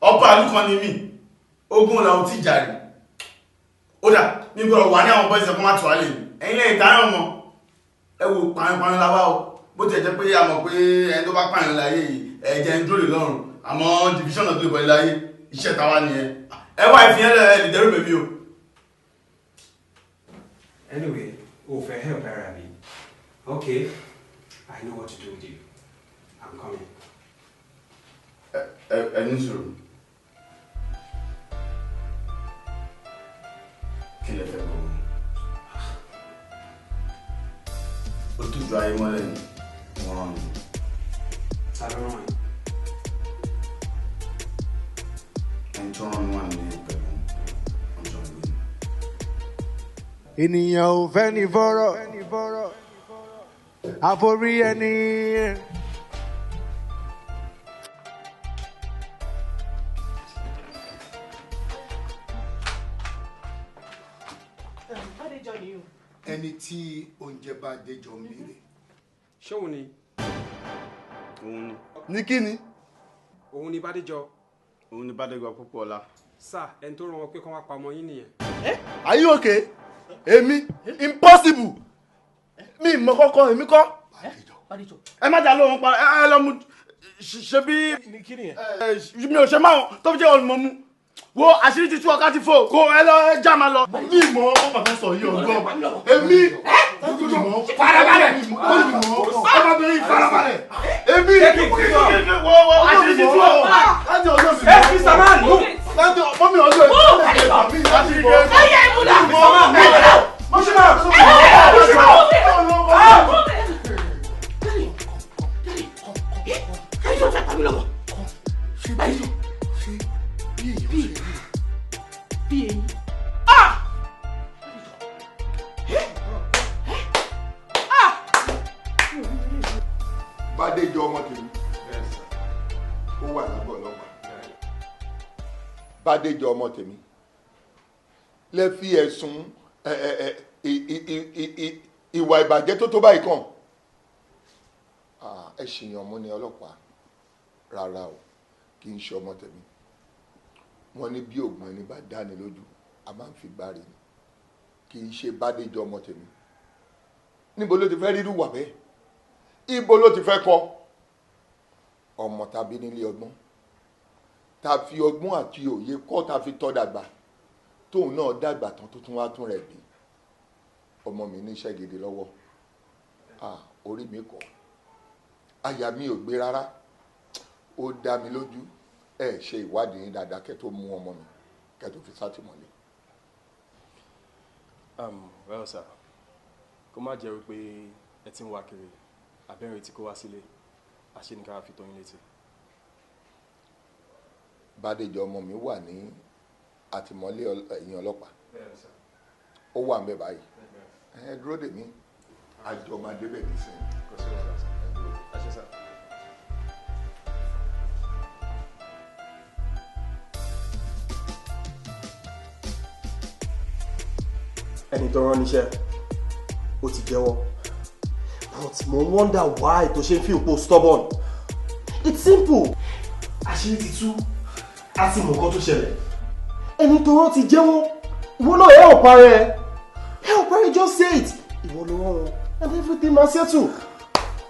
Ọba àlùkàn ni mí, ogun làwọn tí jà rí. Ó dà mi gbọ́dọ̀ wà ní àwọn boys ẹ̀kọ́ má tù á lè mi. Ẹ̀yin lẹ́yìn ìdáná mọ́ ẹ wo pààyàn la wá o. Bó tiẹ̀ jẹ́ pé a mọ̀ pé ẹni tó bá pààyàn láyé yìí, ẹ̀jẹ̀ ń dúró lè lọ́rùn, àmọ́ division of labour láyé, iṣẹ́ tàwa nìyẹn. Ẹ wá ìfìyẹn lẹ lè dẹ́rù bèbí o. Anyway, o fẹ́ help ara mi. Okay, I know what to do with you. I'm coming. Ẹ ẹ ní sùúrù. Kí lẹ fẹ́ gbọ́? Ó tójú ayé mọ́lẹ̀ ni wọ́n rán mi. Ta ló rán ẹ? Ẹni tó rán mi wà nílé pẹ̀lú ọjọ́ ìgbé. Ènìyàn ò fẹ́ ní fọ́rọ̀ àforí ẹni. Ẹni tí oúnjẹ bá déjọ ń béèrè. Ṣé òun ni? Òun ni. Ní kí ni? Òun ni Bádéjọ. Òun ni Bádéjọ púpọ̀ ọlá. Sir, ẹni tó rán wọn pé kán wá pa ọmọ yín nìyẹn. Are you okay? Èmi? Impossible! Mi mọ kọ́kọ́, èmi kọ́. Ẹ má jà lóhun pa ẹ lọ mú ṣe bí mi ò ṣe máa tó fi jẹ́ olùmọ̀ mú wo àṣírí ti tú, ọkà ti fò kó ẹ lọ, ẹ já máa lọ. Mi mọ ọkọ bàbá sọ yìí ọgbọ́n. Èmi farabalẹ̀, ọmọbìnrin, farabalẹ̀. Èmi wo wo àṣírí ti tú ọ. Láti ọjọ́ mi. Ẹ Mr. Man, move. Láti mọ́mí ọjọ́ ẹ̀. Àṣírí ti tú. Ọyẹ ìmúlá. Mr. Man, Mr. Man, Mr. Man. Bádéjọ ọmọ tèmi lẹ fi ẹ̀sùn ìwà ìbàjẹ́ tó tó báyìí kàn. Ẹ ṣìyàn mú ni ọlọ́pàá. Rárá o, kì í ṣe ọmọ tèmi. Wọ́n ní bí ògùn ẹni bá dáni lójú, a máa ń fi gbáre ni. Kì í ṣe Bádéjọ ọmọ tèmi. Níbo ló ti fẹ́ rírú wà bẹ́ẹ̀? Ibo ló ti fẹ́ kọ́? Ọmọ tàbí nílé ọgbọ́n, ta fi ọgbọ́n àti òye kọ́, ta fi tọ́ dàgbà, tóun náà dàgbà tán tó tún wá tún rẹ̀ bí. Ọmọ mi níṣẹ́ gidi lọ́wọ́. Orí mi kọ́, àyà mi ò gbé rárá. Ó dá mi lójú, ẹ ṣe ìwádìí yín dáadáa kẹ́ tó mú ọmọ mi, kẹ́ tó fi sátìmọ́lé. Well sir, kó má jẹ́ wípé ẹ ti ń wá kiri abẹ́rẹ́ tí kò wá sílé, àṣeníkàrà fi tó yín létí. Bádéjọ ọmọ mi wà ní àtìmọ́lé ẹ̀yìn ọlọ́pàá. Ó wà ńbẹ̀ báyìí. Ẹ dúró dè mí, àjọ máa débẹ̀ nísìnyí. Ẹni tó rán níṣẹ́ ó ti jẹ́wọ́, but mo wonder why tó ṣe ń fi òpó stubborn. It's simple. Àṣírí ti tú, a ti mọ̀ nǹkan tó ṣẹlẹ̀. Ẹni tó rán ti jẹ́wọ́, ìwọ náà help ara ẹ, help ara ẹ, just say it. Ìwọ ló rán wọn and everything ma settle.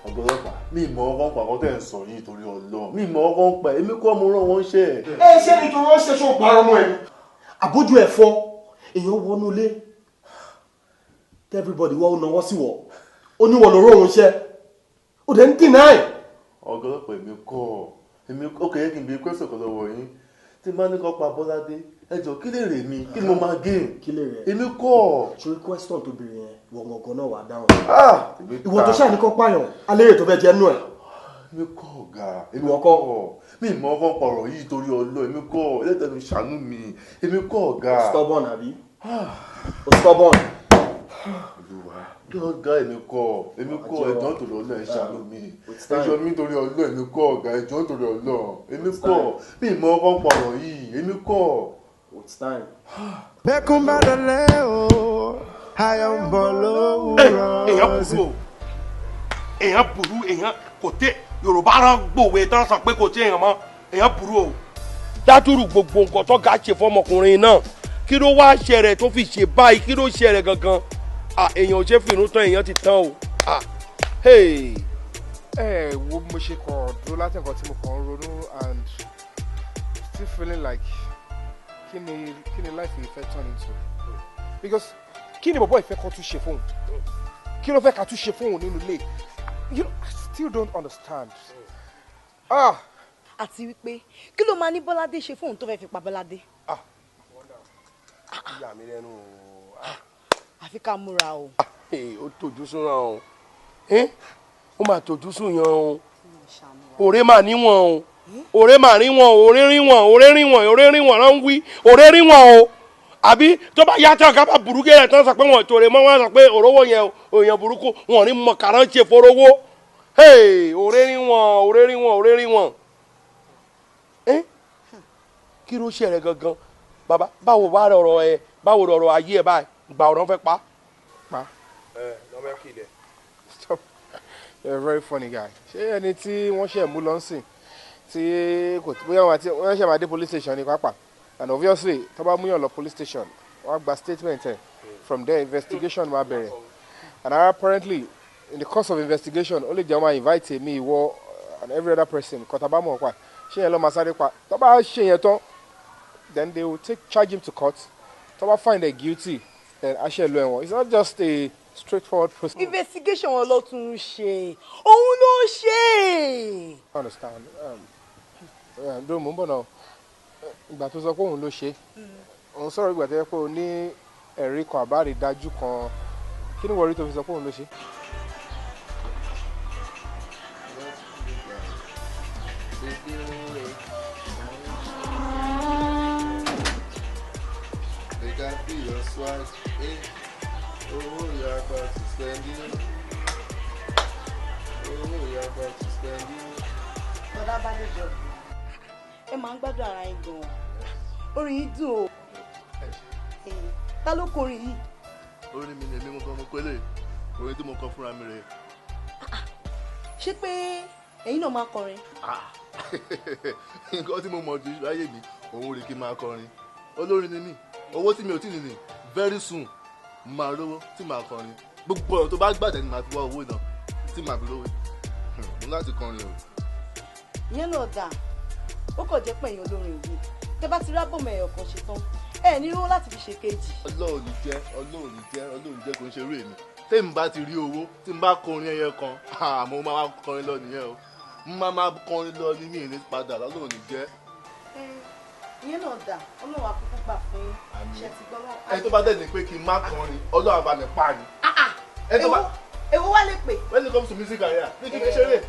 Ọ̀gọ́lọ́pàá, mi mọ̀ ọkàn pa àwọn tẹ̀ ń sọ yìí torí Ọlọ́run. Mi mọ̀ ọkàn pa, èmi kọ́ mo rán wọn ṣe. Ẹ ṣé ni tó rán ṣe ṣó parọ́ mọ́ ẹ. Àbójú ẹ̀fọ́, èèyàn wọnú ilé, everybody wọ́n náwó sí wọ́, ó ní wọ́n ló rán òun ṣe, ó dẹ̀ ń deny. Ọ̀gọ́lọ́pàá, èmi kọ́, èmi ó kẹ́yẹ́ kí n bí question kan lọ́wọ́ yín. Tí bá ní kọ́ pa Bọ́ládé, ẹ jọ kí lè rè mí, kí ni mo máa gain? Kí lè rè? Èmi kọ́. Ṣorí question tó béèrè yẹn, wọ́n gangan náà wà dáhùn. Ìwọ tó ṣáà ní kọ́ pààyàn, alẹ́ tó fẹ́ jẹ́ nú ẹ̀. Èmi kọ́ ọ̀gá, èmi kọ́. Mi mọ̀ ọkàn pọ̀rọ̀ yìí torí Ọlọ́run, èmi kọ́. Ẹlẹ́dàá mi ṣàánú mi, èmi kọ́ ọ̀gá. O stubborn àbí? O stubborn. Olúwa, ọ̀gá èmi kọ́, èmi kọ́, ẹjọ́ nítorí Ọlọ́run ẹ ṣàánú mi. Ẹjọ́ mi nítorí Ọlọ́run, èmi kọ́ ọ̀gá, ẹjọ́ nítorí Ọlọ́run, èmi kọ́. Mi mọ̀ ọkàn pọ̀rọ̀ yìí, èmi kọ́. It's time. Bẹ́kún bá dọ̀lẹ́ o, ayọ̀ ń bọ̀ lówùrọ̀. Èèyàn burú o, èèyàn burú, èèyàn kò tẹ Yorùbá rán gbòwe tán sọ pé kò tẹ èèyàn mọ́, èèyàn burú o. Dádúrú gbogbo nǹkan tó ga ṣe fọmọkùnrin náà, kí ló wá ṣẹlẹ̀ tó fi ṣe báyìí, kí ló ṣẹlẹ̀ gangan? Èèyàn ò ṣe fìrún tán, èèyàn ti tán o. Ẹ wo mo ṣe kàn dúró láti nǹkan tí mo kàn ń ronú and still feeling like kí ni life ìfẹ́ turn into, because kí ni bọ̀bọ̀ ìfẹ́ kan tún ṣe fóun, kí ló fẹ́ ká tún ṣe fóun nínú ilé? You know, I still don't understand. Àti wípé kí ló máa ní Bọ́ládé ṣe fóun tó fẹ́ fi pa Bọ́ládé? Ìyá mi lẹ́nu o. Àfi ká múra o. Ó tòjú súnra o, ó máa tòjú sùn yan o, òré máa níwọ̀n o, òré máa rí wọn, òré rí wọn, òré rí wọn, òré rí wọn rán wí, òré rí wọn o. Àbí tó bá yàtọ̀ ká bá burúkú yẹn tán sọ pé wọn tòrè mọ́, wọn sọ pé òrówó yẹn òyìn burúkú wọn ní mọ kàrán ṣe forówó. Òré rí wọn, òré rí wọn, òré rí wọn. Kí ló ṣe rẹ gangan bàbá? Báwo bá rọrọ ẹ, báwo rọrọ ayé ẹ báyìí? Gbà ọ̀rọ̀ fẹ́ pa. Pa. Ẹ lọ́mọ kì í dẹ. Stop. You're a very funny guy. Ṣé ẹni tí wọ́n ṣe mú lọ sìn tí kò bóyá wọn àti wọ́n ṣe máa dé police station ní pápá, and obviously tó bá múyàn lọ police station wọ́n á gba statement ẹ̀, from there investigation máa bẹ̀rẹ̀, and apparently in the course of investigation ó lè jẹ́ wọ́n máa invite èmi, ìwọ and every other person kọ́ta bá mọ̀ pa ṣé yẹn lọ́ máa sáré pa. Tó bá ṣe yẹn tán, then they will take charge him to court. Tó bá find her guilty, then a ṣe lọ ẹ̀wọ̀n. It's not just a straightforward process. Investigation wọn ló tún ń ṣe, òun ló ń ṣe. I understand. Dúró, mò ń bọ̀ náà. Ìgbà tó sọ pé òun ló ṣe, òun sọ̀rọ̀ ìgbà tó yẹ pé o ní ẹ̀rí kan àbárí dájú kan, kí ni wọ́n rí tó fi sọ pé òun ló ṣe? They can feel your swag, eh? Owó yapa to spend it. Owó yapa to spend it. Bọ́lá Bádéjọ, ẹ máa ń gbádùn ara yín gan-an. Orin yìí dùn o. Ta ló kọ orin yìí? Orin mi ni èmi mo kọ, mo pélé orin tí mo kọ fúnra mi rè. Ṣé pé ẹ̀yin náà máa kọrin? Nǹkan tí mo mọ̀ jù láyé mi òun rè kí n máa kọrin. Olórin ni mí, owó tí mi ò tí ì ní very soon máa lówó tí màá kọrin. Gbogbo ọ̀rọ̀ tó bá gbàdé ni màá fi wá owó náà tí màá fi lówó. Mo láti kọrin o. Ìyẹn náà dáa, ó kàn jẹ́ pẹ̀yìn olórin yìí tẹ́ bá ti rábọ̀mọ̀ ẹ̀yọ̀ kan ṣe tán ẹ ní rówó láti fi ṣe kejì. Ọlọ́run ní jẹ́, Ọlọ́run ní jẹ́, Ọlọ́run ní jẹ́ kó ń ṣerú èmi. Tèmi bá ti rí owó tí n bá kọrin ẹyẹ kan, mo máa kọrin lọ nìyẹn o. Mo máa kọrin lọ ní mi ní padà, Ọlọ́run ní jẹ́. Ìyẹn náà dáa, Ọlọ́run àkókò gbà fún yín. Ṣe ti gbọ́ náà. Ẹni tó bá dẹ̀ ní pé kí n má kọrin, Ọlọ́run àbá mi pa ni. Èwo wá lè pè. When it comes to music career, mi kì í fi ṣeré.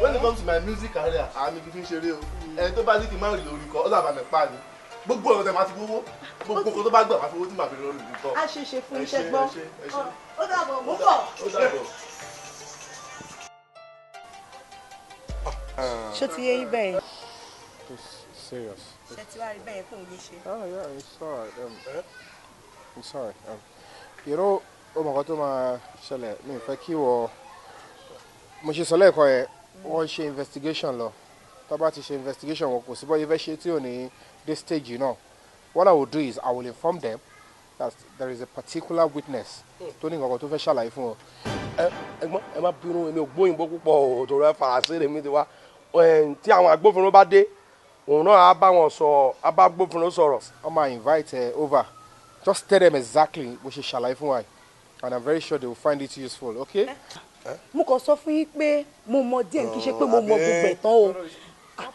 When it comes to my music career, àmì kì í fi ṣeré o. Ẹni tó bá ní kí n má rí lórí kọ, Ọlọ́run àbá mi pa ni. Gbogbo ọ̀rọ̀ tẹ máa ti gbowó, gbogbo nǹkan tó bá gbà máa fi owó tí màá fi lórí kọ. A ṣe ṣe fún iṣẹ́ gbọ́. Ó dàbọ̀, mú bọ̀. Ó dàbọ̀. Ṣé ti yé yín bẹ́ẹ̀? It's serious. Ṣé ti wá rí bẹ́ẹ̀ kóun ló ṣe? Oh yeah, it's alright. I'm sorry. You know, ọmọ kan tó máa ṣẹlẹ̀, mi ò fẹ́ kí wọ mo ṣe sọ lẹ́ẹ̀kan yẹn, wọ́n ṣe investigation lọ. Tó bá ti ṣe investigation wọn kò sí bọ́yé fẹ́ ṣe tí ò ní dé stage náà. What I will do is I will inform them that there is a particular witness tó ní nǹkan kan tó fẹ́ ṣàlàyé fún wọn. Ẹ̀gbọ́n, ẹ má bínú, èmi ò gbóyìnbó púpọ̀ o, torí ẹ faransé lèmi ti wá. Tí àwọn agbófinró bá dé, òun náà á bá wọn sọ, á bá agbófinró sọ̀rọ̀. Wọ́n máa invite ẹ over. Just tell them exactly bó ṣe ṣàlàyé fún wa, and I'm very sure they will find it useful, okay? Mo kàn sọ fún yín pé mo mọ díẹ̀, kì í ṣe pé mo mọ gbogbo ẹ̀ tán o.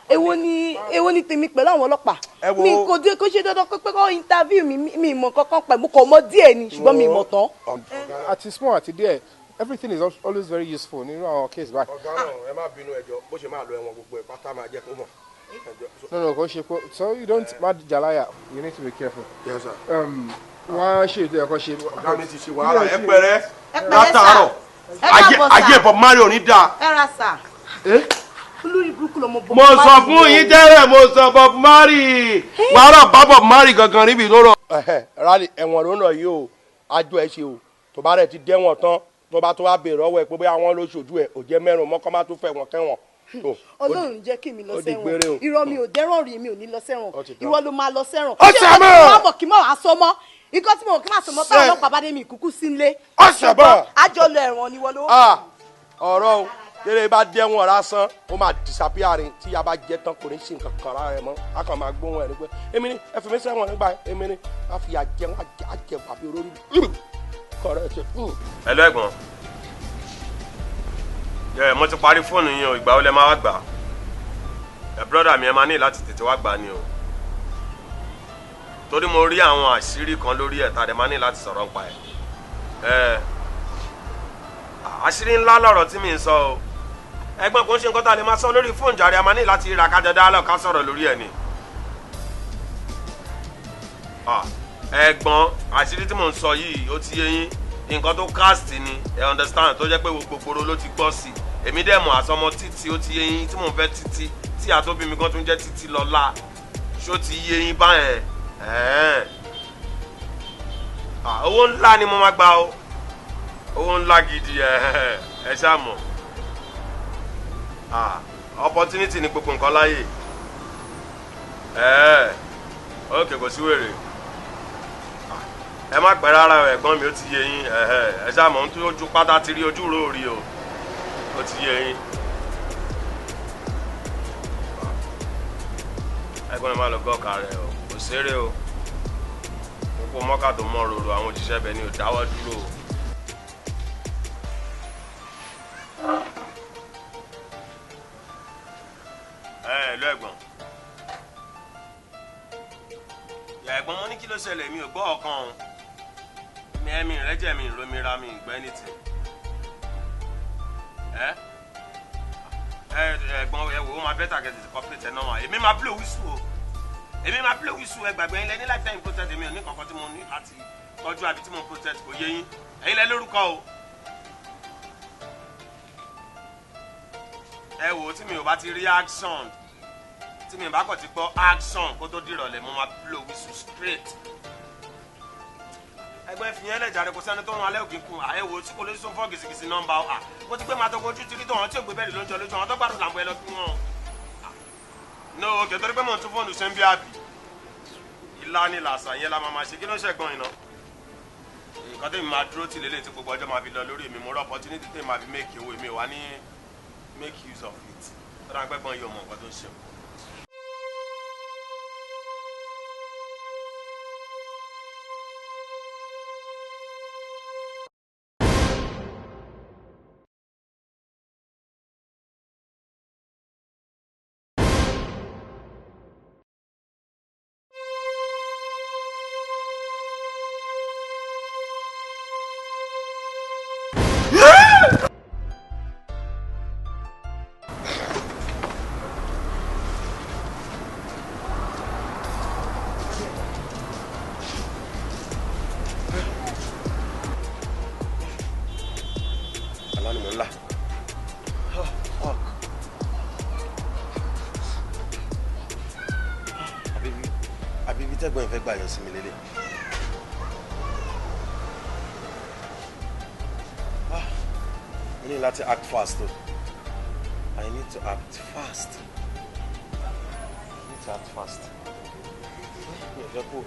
Èwo ni tèmi pẹ̀lú àwọn ọlọ́pàá? Mi kò dé kó ṣe dandan pé kó interview mi, mi mọ̀ kankan pẹ̀, mo kàn mọ díẹ̀ ni, ṣùgbọ́n mi mọ̀ tán. Àti small àti díẹ̀, everything is always very useful nínú àwọn case báyìí. Ọ̀gá náà, ẹ má bínú, ẹjọ́ bó ṣe máa lọ ẹ̀wọ̀n gbogbo ẹ̀ pátá máa jẹ́ kó mọ̀. No, kò ṣe pé, so you don't má jalaya, you need to be careful. Yes, sir. Wọ́n á ṣe ètò ẹ̀kọ́ ṣe. Ọ̀gá mi ti ṣe wàhálà, ẹ pẹ̀rẹ́ látàárọ̀, ayé Bob Marley ò ní dáa. Ẹ ra sà. Olórí burúkú lọmọ Bob Mo Marley. sọ fún yín tẹ́lẹ̀, mo sọ Bob Marley wàhálà bá Bob Marley gangan níbi tó rọ. Rálì ẹ̀wọ̀n ló ń lọ yìí o, àjọ ẹ̀ ṣe o, tó bá rẹ̀ ti dẹ́wọ̀n tán, tó bá tó wá béèrè ọwọ́ ẹ̀ pé bóyá wọ́n ló ṣojú ẹ̀, ò jẹ́ mẹ́rin mọ́kọ́ má tó fẹ́ wọn kẹ́wọ̀n. Ọlọ́run jẹ́ kí mi lọ sẹ́wọ̀n. Irọ́, mi ò dẹ́rọ̀ rí, mi ò ní lọ sẹ́wọ̀n. Ìwọ ló máa lọ sẹ́wọ̀n. Ó ṣàmọ́. Ṣé mo kì í mọ̀ wá sọ mọ́? Ikọ́ tí mo kì í máa sọ mọ́ táwọn ọlọ́pàá bá dé mi ìkúkú sí ilé. Ó ṣàbọ̀. Àjọ lọ ẹ̀wọ̀n ni wọ́n ló. Ọ̀rọ̀ o, tẹ́lẹ̀ bá dẹ́wọ̀n lásán, ó máa disappear ni. Tí a bá jẹ́ tán kò ní sí nǹkan kan lára ẹ̀ mọ́, a kàn máa gbóhùn ẹ̀ ní pé èmi ni ẹ fi mí sẹ́wọ̀n nígbà èmi ni a fi àjẹun àjẹun àbí olórí kọ̀ọ̀rọ̀ ẹ̀ ṣe. Hello ẹ̀gbọ́n, ẹ mo ti parí fóònù yín o, ìgbà wo lẹ máa wá gbà? Ẹ brọ́dà mi, ẹ máa ní láti tètè wá gbà ni o, torí mo rí àwọn àṣírí kan lórí ẹ̀ tá a dẹ̀ máa ní láti sọ̀rọ̀ nípa ẹ̀. Ẹ àṣírí ńlá lọ̀rọ̀ tí mi ń sọ o ẹ̀gbọ́n, kò ń ṣe nǹkan tá a lè máa sọ lórí fóònù jàre, a máa ní láti ra kájọ dáálọ̀ ká sọ̀rọ̀ lórí ẹ̀ ni. Ẹ̀gbọ́n, àṣírí tí mò ń sọ yìí ó ti yé yín, nǹkan tó cast ni, ẹ understand, tó jẹ́ pé gbogbo ló ti gbọ́ sí i. Èmi dẹ̀ mọ̀ àsọmọ títí, ó ti yé yín, tí mò ń fẹ́ títí tí àtóbi mi gan tún jẹ́ títí lọ́la, ṣó ti yé yín báyẹn? Owó ńlá ni mo máa gbà o, owó ńlá gidi. Ẹ ṣáà mọ̀, opportunity ni gbogbo nǹkan láyè. Ok, kò sí wèrè, ẹ má pẹ́ rárá o ẹ̀gbọ́n mi, ó ti yé yín. Ẹ ṣáà mọ̀, ohun tó ojú pátá ti rí ojú rò rí o, ó ti yé yín. Ẹ̀gbọ́n mi, má lọ gọ́ọ̀kà rẹ o, kò ṣeré o, kókó mọ́kà tó mọ́ rorò, àwọn òṣìṣẹ́ bẹ̀ ni ò dáwọ́ dúró o. Ẹ lọ ẹ̀gbọ́n, ẹ̀gbọ́n, mo ní kí ló ṣẹlẹ̀, mi ò gbọ́ ọ̀kan o, mi ẹ̀mí rẹ jẹ́ mi ìromira mi ìgbẹ́ ní tì. Ẹ ẹ̀gbọ́n, ẹ wò ó máa bẹ́tà kẹ́tì corporate ẹ̀ náà wà. Èmi máa blow whistle o, èmi máa blow whistle. Ẹ gbàgbé, ẹ̀yin lẹ ní lifetime protect, èmi ò ní kankan tí mo ní láti tọ́jú àbí tí mo protect, kò yé yín, ẹ̀yin lẹ lórúkọ o. Ẹ wò ó, tí mi ò bá ti rí action, Tí mi bá kàn ti gbọ́ action kó tó dìrọ̀lẹ́, mo máa blow whistle straight. Ẹgbẹ́ fi yẹn lẹ́jà rẹ̀, kò sẹ́ni tó ń alẹ́ òkè kun àyẹ̀wò tí kò lè sún fọ́ gìsìgìsì nọ́mbà à. Mo ti gbé máa tọkọ ojú tìrí tó hàn tí ò gbé bẹ́ẹ̀ lóúnjọ lójú àwọn tó gbádùn làǹbọ̀ ẹ lọ kí wọ́n. No, òkè torí pé mò ń tún fóònù ṣe ń bí àbí. Ìlà ni làṣà yẹn la máa ṣe, kí ló ń ṣẹ̀gbọ́n iná. Nǹkan tèmi máa dúró tì lélẹ̀ tí gbogbo ọjọ́ máa fi lọ lórí èmi, mo rọ opportunity tèmi máa fi make owó, èmi wá ní make use of it. Tọ́lá pẹ́gbọ́n yóò mọ nǹkan tó ń ṣe. Tẹ́gbọ́n ìfẹ́ gbà yọ sí mi lélẹ̀. Mo ní láti act fast o. I need to act fast. I need to act fast. Mi ò fẹ́ kú.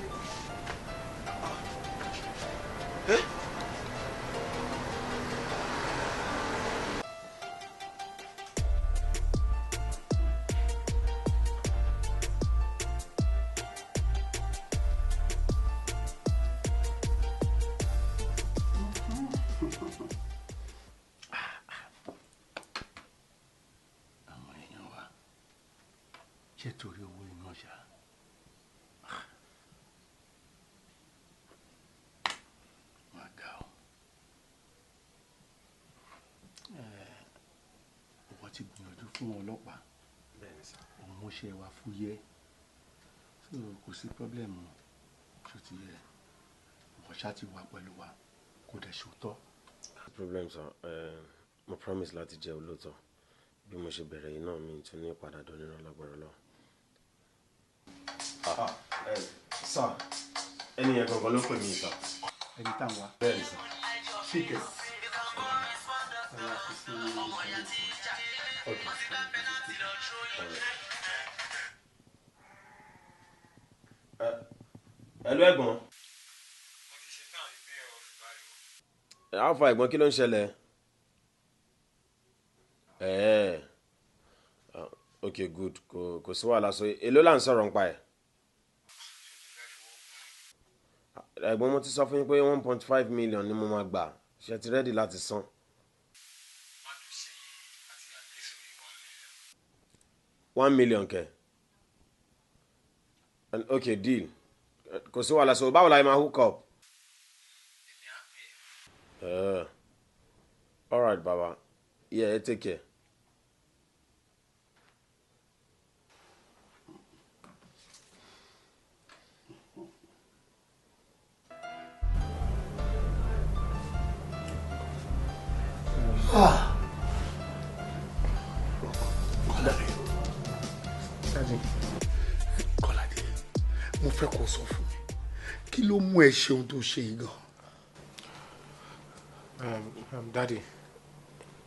Ṣé torí owó iná ṣá? Máa ga ọ. Ọwọ́ ti gbìyànjú fún ọlọ́pàá. Òun mú ṣe wa fúyẹ́. So kò sí pọ́blẹ́mù ṣó ti yẹ. Ìwọ ṣá ti wà pẹ̀lú wa, kò dẹ̀ ṣòótọ́. No problem sir, mo promise láti jẹ́ olóòótọ́. Bí mo ṣe bẹ̀rẹ̀ yìí náà, mi tún ní padà dán lágbára lọ. Sir, ẹni yẹn gangan ló pè mí sir. Ẹni tá à ń wá. Bẹ́ẹ̀ni sir. Síkẹ̀. Okay. Hello ẹ̀gbọ́n. Alfa ẹ̀gbọ́n, kí ló ń ṣẹlẹ̀? Okay, good, kò sí wàhálà. So èló là ń sọ̀rọ̀ nípa ẹ̀? Ẹ̀gbọ́n, mo ti sọ fún yín pé 1.5 million ni mo máa gbà, ṣe ti ready láti san? 1 million kẹ? Okay, deal, kò sí wàhálà. So báwo la yẹ máa hook up? All right baba, yeah, take care. Ah. Kọ́ládé. Kọ́ládé, mo fẹ́ kó sọ fún mi, kí ló mú ẹ ṣe ohun tó ṣe yìí gan? Daddy,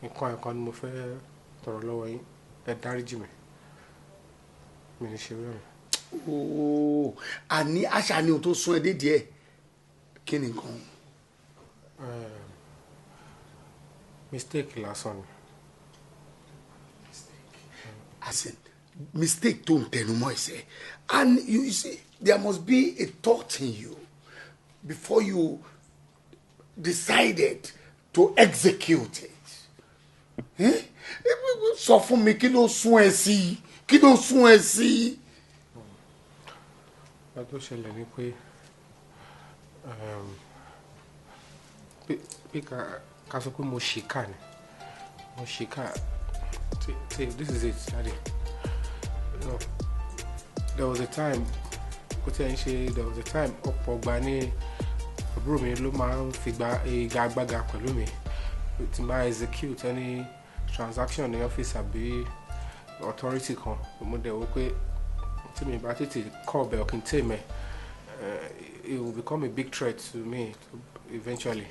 nǹkan ẹ̀kan ni mo fẹ́ tọrọ lọ́wọ́ yín, ẹ dáríjì mi, mi ní ṣe rẹ̀. Ooo, àní àṣà ni ohun tó sún ẹ dé díẹ̀, kí ni nǹkan? Mistake lásán ni. As in, mistake tó ń tẹnu mọ́ ẹsẹ̀, and you see, there must be a thought in you before you decided to execute it. Eh? Sọ fún mi, kí ló sún ẹ sí? Kí ló sún ẹ sí? Ìgbà tó ṣẹlẹ̀ ni pé pé ká sọ pé mo ṣìkà ni, mo ṣìkà. See, this is it, daddy. No, there was a time, kò tí ẹ ń ṣe, there was a time, ọ̀pọ̀ ọgbà ní àbúrò mi ló máa ń fi igagbága pẹ̀lú mi tí máa execute any transaction ní ọ́fíìsì àbí authority kan. Mo dẹ̀ wò pé Tí mi bá tètè curb ẹ̀ or kí n tame ẹ̀, it will become a big threat to me eventually.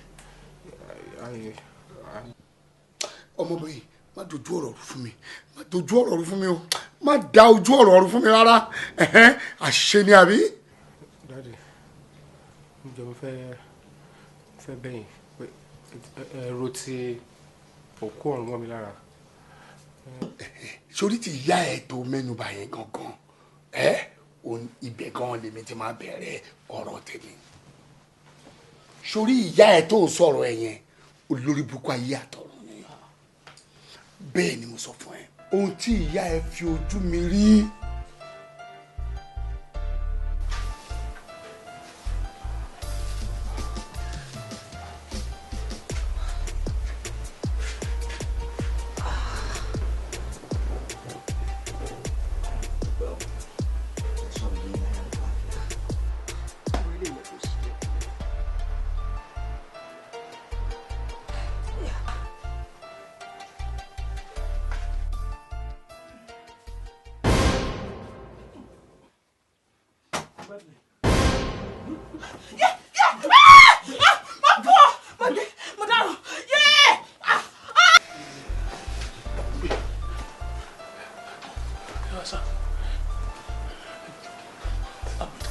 Ọmọbìnrin, má dojú ọ̀rọ̀ rú fún mi, má dojú ọ̀rọ̀ rú fún mi o, má da ojú ọ̀rọ̀ rú fún mi rárá. Ẹ̀hẹ́n, àṣìṣe ni àbí. Daddy, ǹjẹ́ mo fẹ́ bẹ̀yìn pé ẹ̀rọ ti òkú ọ̀run mọ́ mi lára. Sórí ti ìyá ẹ̀ tó mẹ́nuba yẹn gangan, ẹ́ ibẹ̀ gan lèmi ti máa bẹ̀rẹ̀ ọ̀rọ̀ tèmi. Sórí ìyá ẹ̀ tó sọ̀rọ̀ ẹ̀ yẹn, olórí burúkú ayé àtọ̀run ni. Bẹ́ẹ̀ ni mo sọ fún ẹ, ohun tí ìyá ẹ fi ojú mi rí.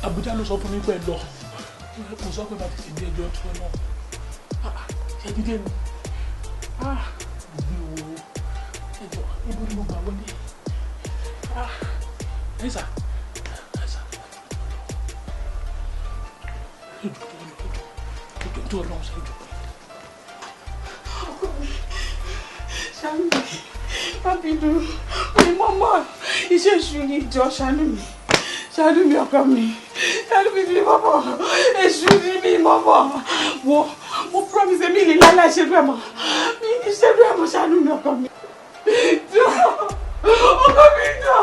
Abuja ló sọ fún mi pé lọ kò sọ pé bá tètè dé ẹjọ́ tó náà ṣe dídé mi gbé o ẹjọ́ ibo ni mo gbà wọlé ẹ̀sà ẹ̀sà ẹjọ́ ẹjọ́ tó lọ́wọ́ sọ ẹjọ́. Ọkọ mi, ṣàánú mi, má bínú, mi mọ́mọ́ iṣẹ́ èṣù ni, ìjọ ṣàánú mi, ṣàánú mi ọkọ mi, ṣàánú mi mi mọ́mọ́, èṣù ni mi mọ́mọ́, wo mo promise mi ní láíláí ṣerú ẹ̀ mọ́, mi ní ṣerú ẹ̀ mọ́, ṣàánú mi ọkọ mi, jọ ọkọ mi jọ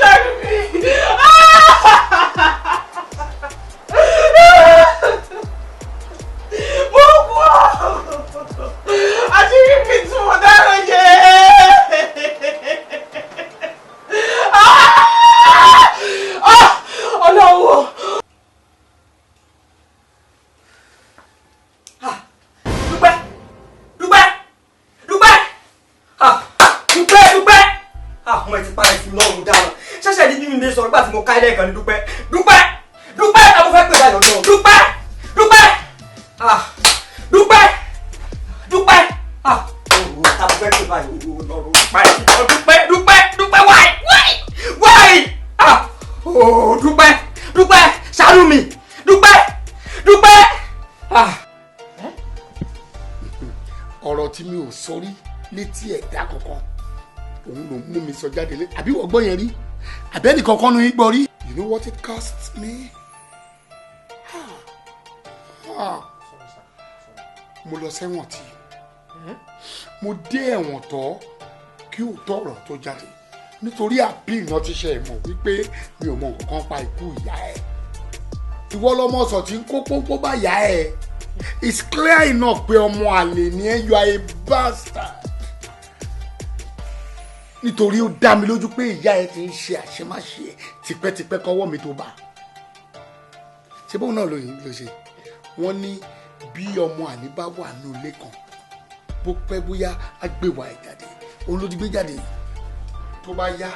ṣàánú mi. Mo kú ọ, àṣírí mi tí mo dára yẹ. Ọlọ́wọ́. Dúpẹ́, Dúpẹ́, Dúpẹ́, Dúpẹ́, Dúpẹ́. Ọmọ ẹ ti parẹ́ sí mi lọ́rùn dáná. Ṣẹ̀ṣẹ̀ ní mímí mi sọ nígbà tí mo ká ilé ẹ̀kan ní Dúpẹ́, Dúpẹ́, Dúpẹ́, ta mo fẹ́ pè láyọ̀ náà. Dúpẹ́, Dúpẹ́, Dúpẹ́, Dúpẹ́, ta mo fẹ́ pè báyìí lọ́rùn parẹ́ sí mi. Dúpẹ́, Dúpẹ́, Dúpẹ́, why, why, why? Dúpẹ́, Dúpẹ́, ṣàánú mi, Dúpẹ́, Dúpẹ́. Ọ̀rọ̀ tí mi ò sọ rí létí ẹ̀dá kankan òun ló mú mi sọ jáde lé, àbí wọ́n gbọ́ yẹn rí, àbí ẹnì kankan nu yín gbọ́ rí. You know what it costs me? Mo lọ sẹ́wọ̀n tí mo dé ẹ̀wọ̀n tọ́ kí òótọ́ ọ̀rọ̀ tó jáde, nítorí àbí iná ti ṣe mọ̀ wípé mi ò mọ nǹkan kan pa ikú ìyá ẹ̀. Ìwọ lọmọ sọ tí ń kó pọ́npọ́n bá ìyá ẹ̀. It's clear enough pé ọmọ àlè ni ẹ, you are a bastard. Nítorí ó dá mi lójú pé ìyá ẹ ti ń ṣe àṣemáṣe tipẹ́tipẹ́ kọ́wọ́ mi tó bá. Ṣé bóun náà ló ṣe? Wọ́n ní bí ọmọ àlè bá wà ní ilé kan, bó pẹ́ bóyá á gbé wa ẹ̀ jáde. Òun ló ti gbé jáde. Tó bá yá,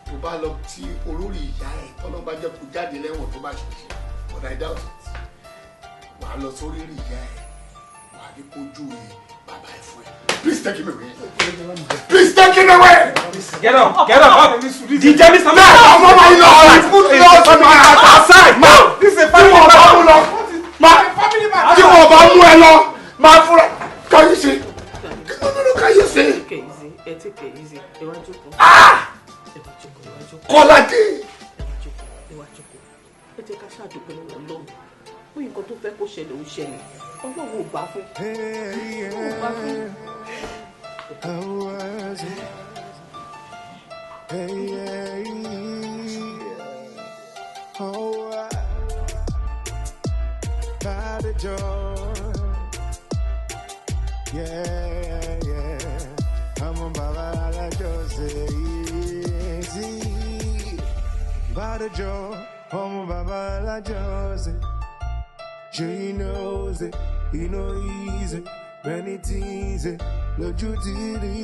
tó bá lọ tí olórí ìyá ẹ̀ tọ́lọ́ bá jẹ́ kó jáde lẹ́wọ̀n tó bá ṣẹ̀ṣẹ̀, but I doubt it. Wàá lọ sórí ìyá ẹ̀, wàá ní kójú ẹ̀ bàbá ẹ̀ fún ẹ. Please take him away. Please take him away. Get up, get up. DJ Mr. Man. Ọmọ máa ń lọ. Put laws on my aside. Ma, this is a family man. Ma, tí wọ́n bá mú ẹ lọ, máa fúnra. Can you see? No, no, no, can you see? Take it easy, take it easy. Ẹ wá jókòó. Ẹ wá jókòó, ẹ wá jókòó. Kọ́ládé. Ẹ wá jókòó, ẹ wá jókòó. Ẹ jẹ́ ká ṣàdúpẹ́ lọ́wọ́ Ọlọ́run. Fún nǹkan tó fẹ́ kó ṣẹlẹ̀ ó ṣẹlẹ̀. Ọlọ́run ò gbà fún. Ọlọ́run ò gbà fún. Yeah, yeah. I'm a Baba, I just say, easy. Bàdéjọ ọmọ bàbá alájọsìn. She knows it, he know easy, many things it, lójú ti rí.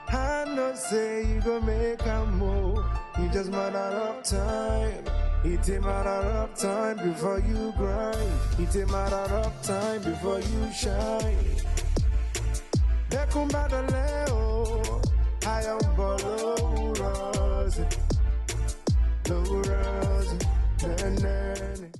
I know say you go make a move, it just matter of time. It a matter of time before you grind. It a matter of time before you shine. Dẹ́kun bá dọ̀lẹ́ o, ayọ̀ ń bọ̀ lówùrọ̀ sí, lówùrọ̀ sí, nẹ́nẹ́.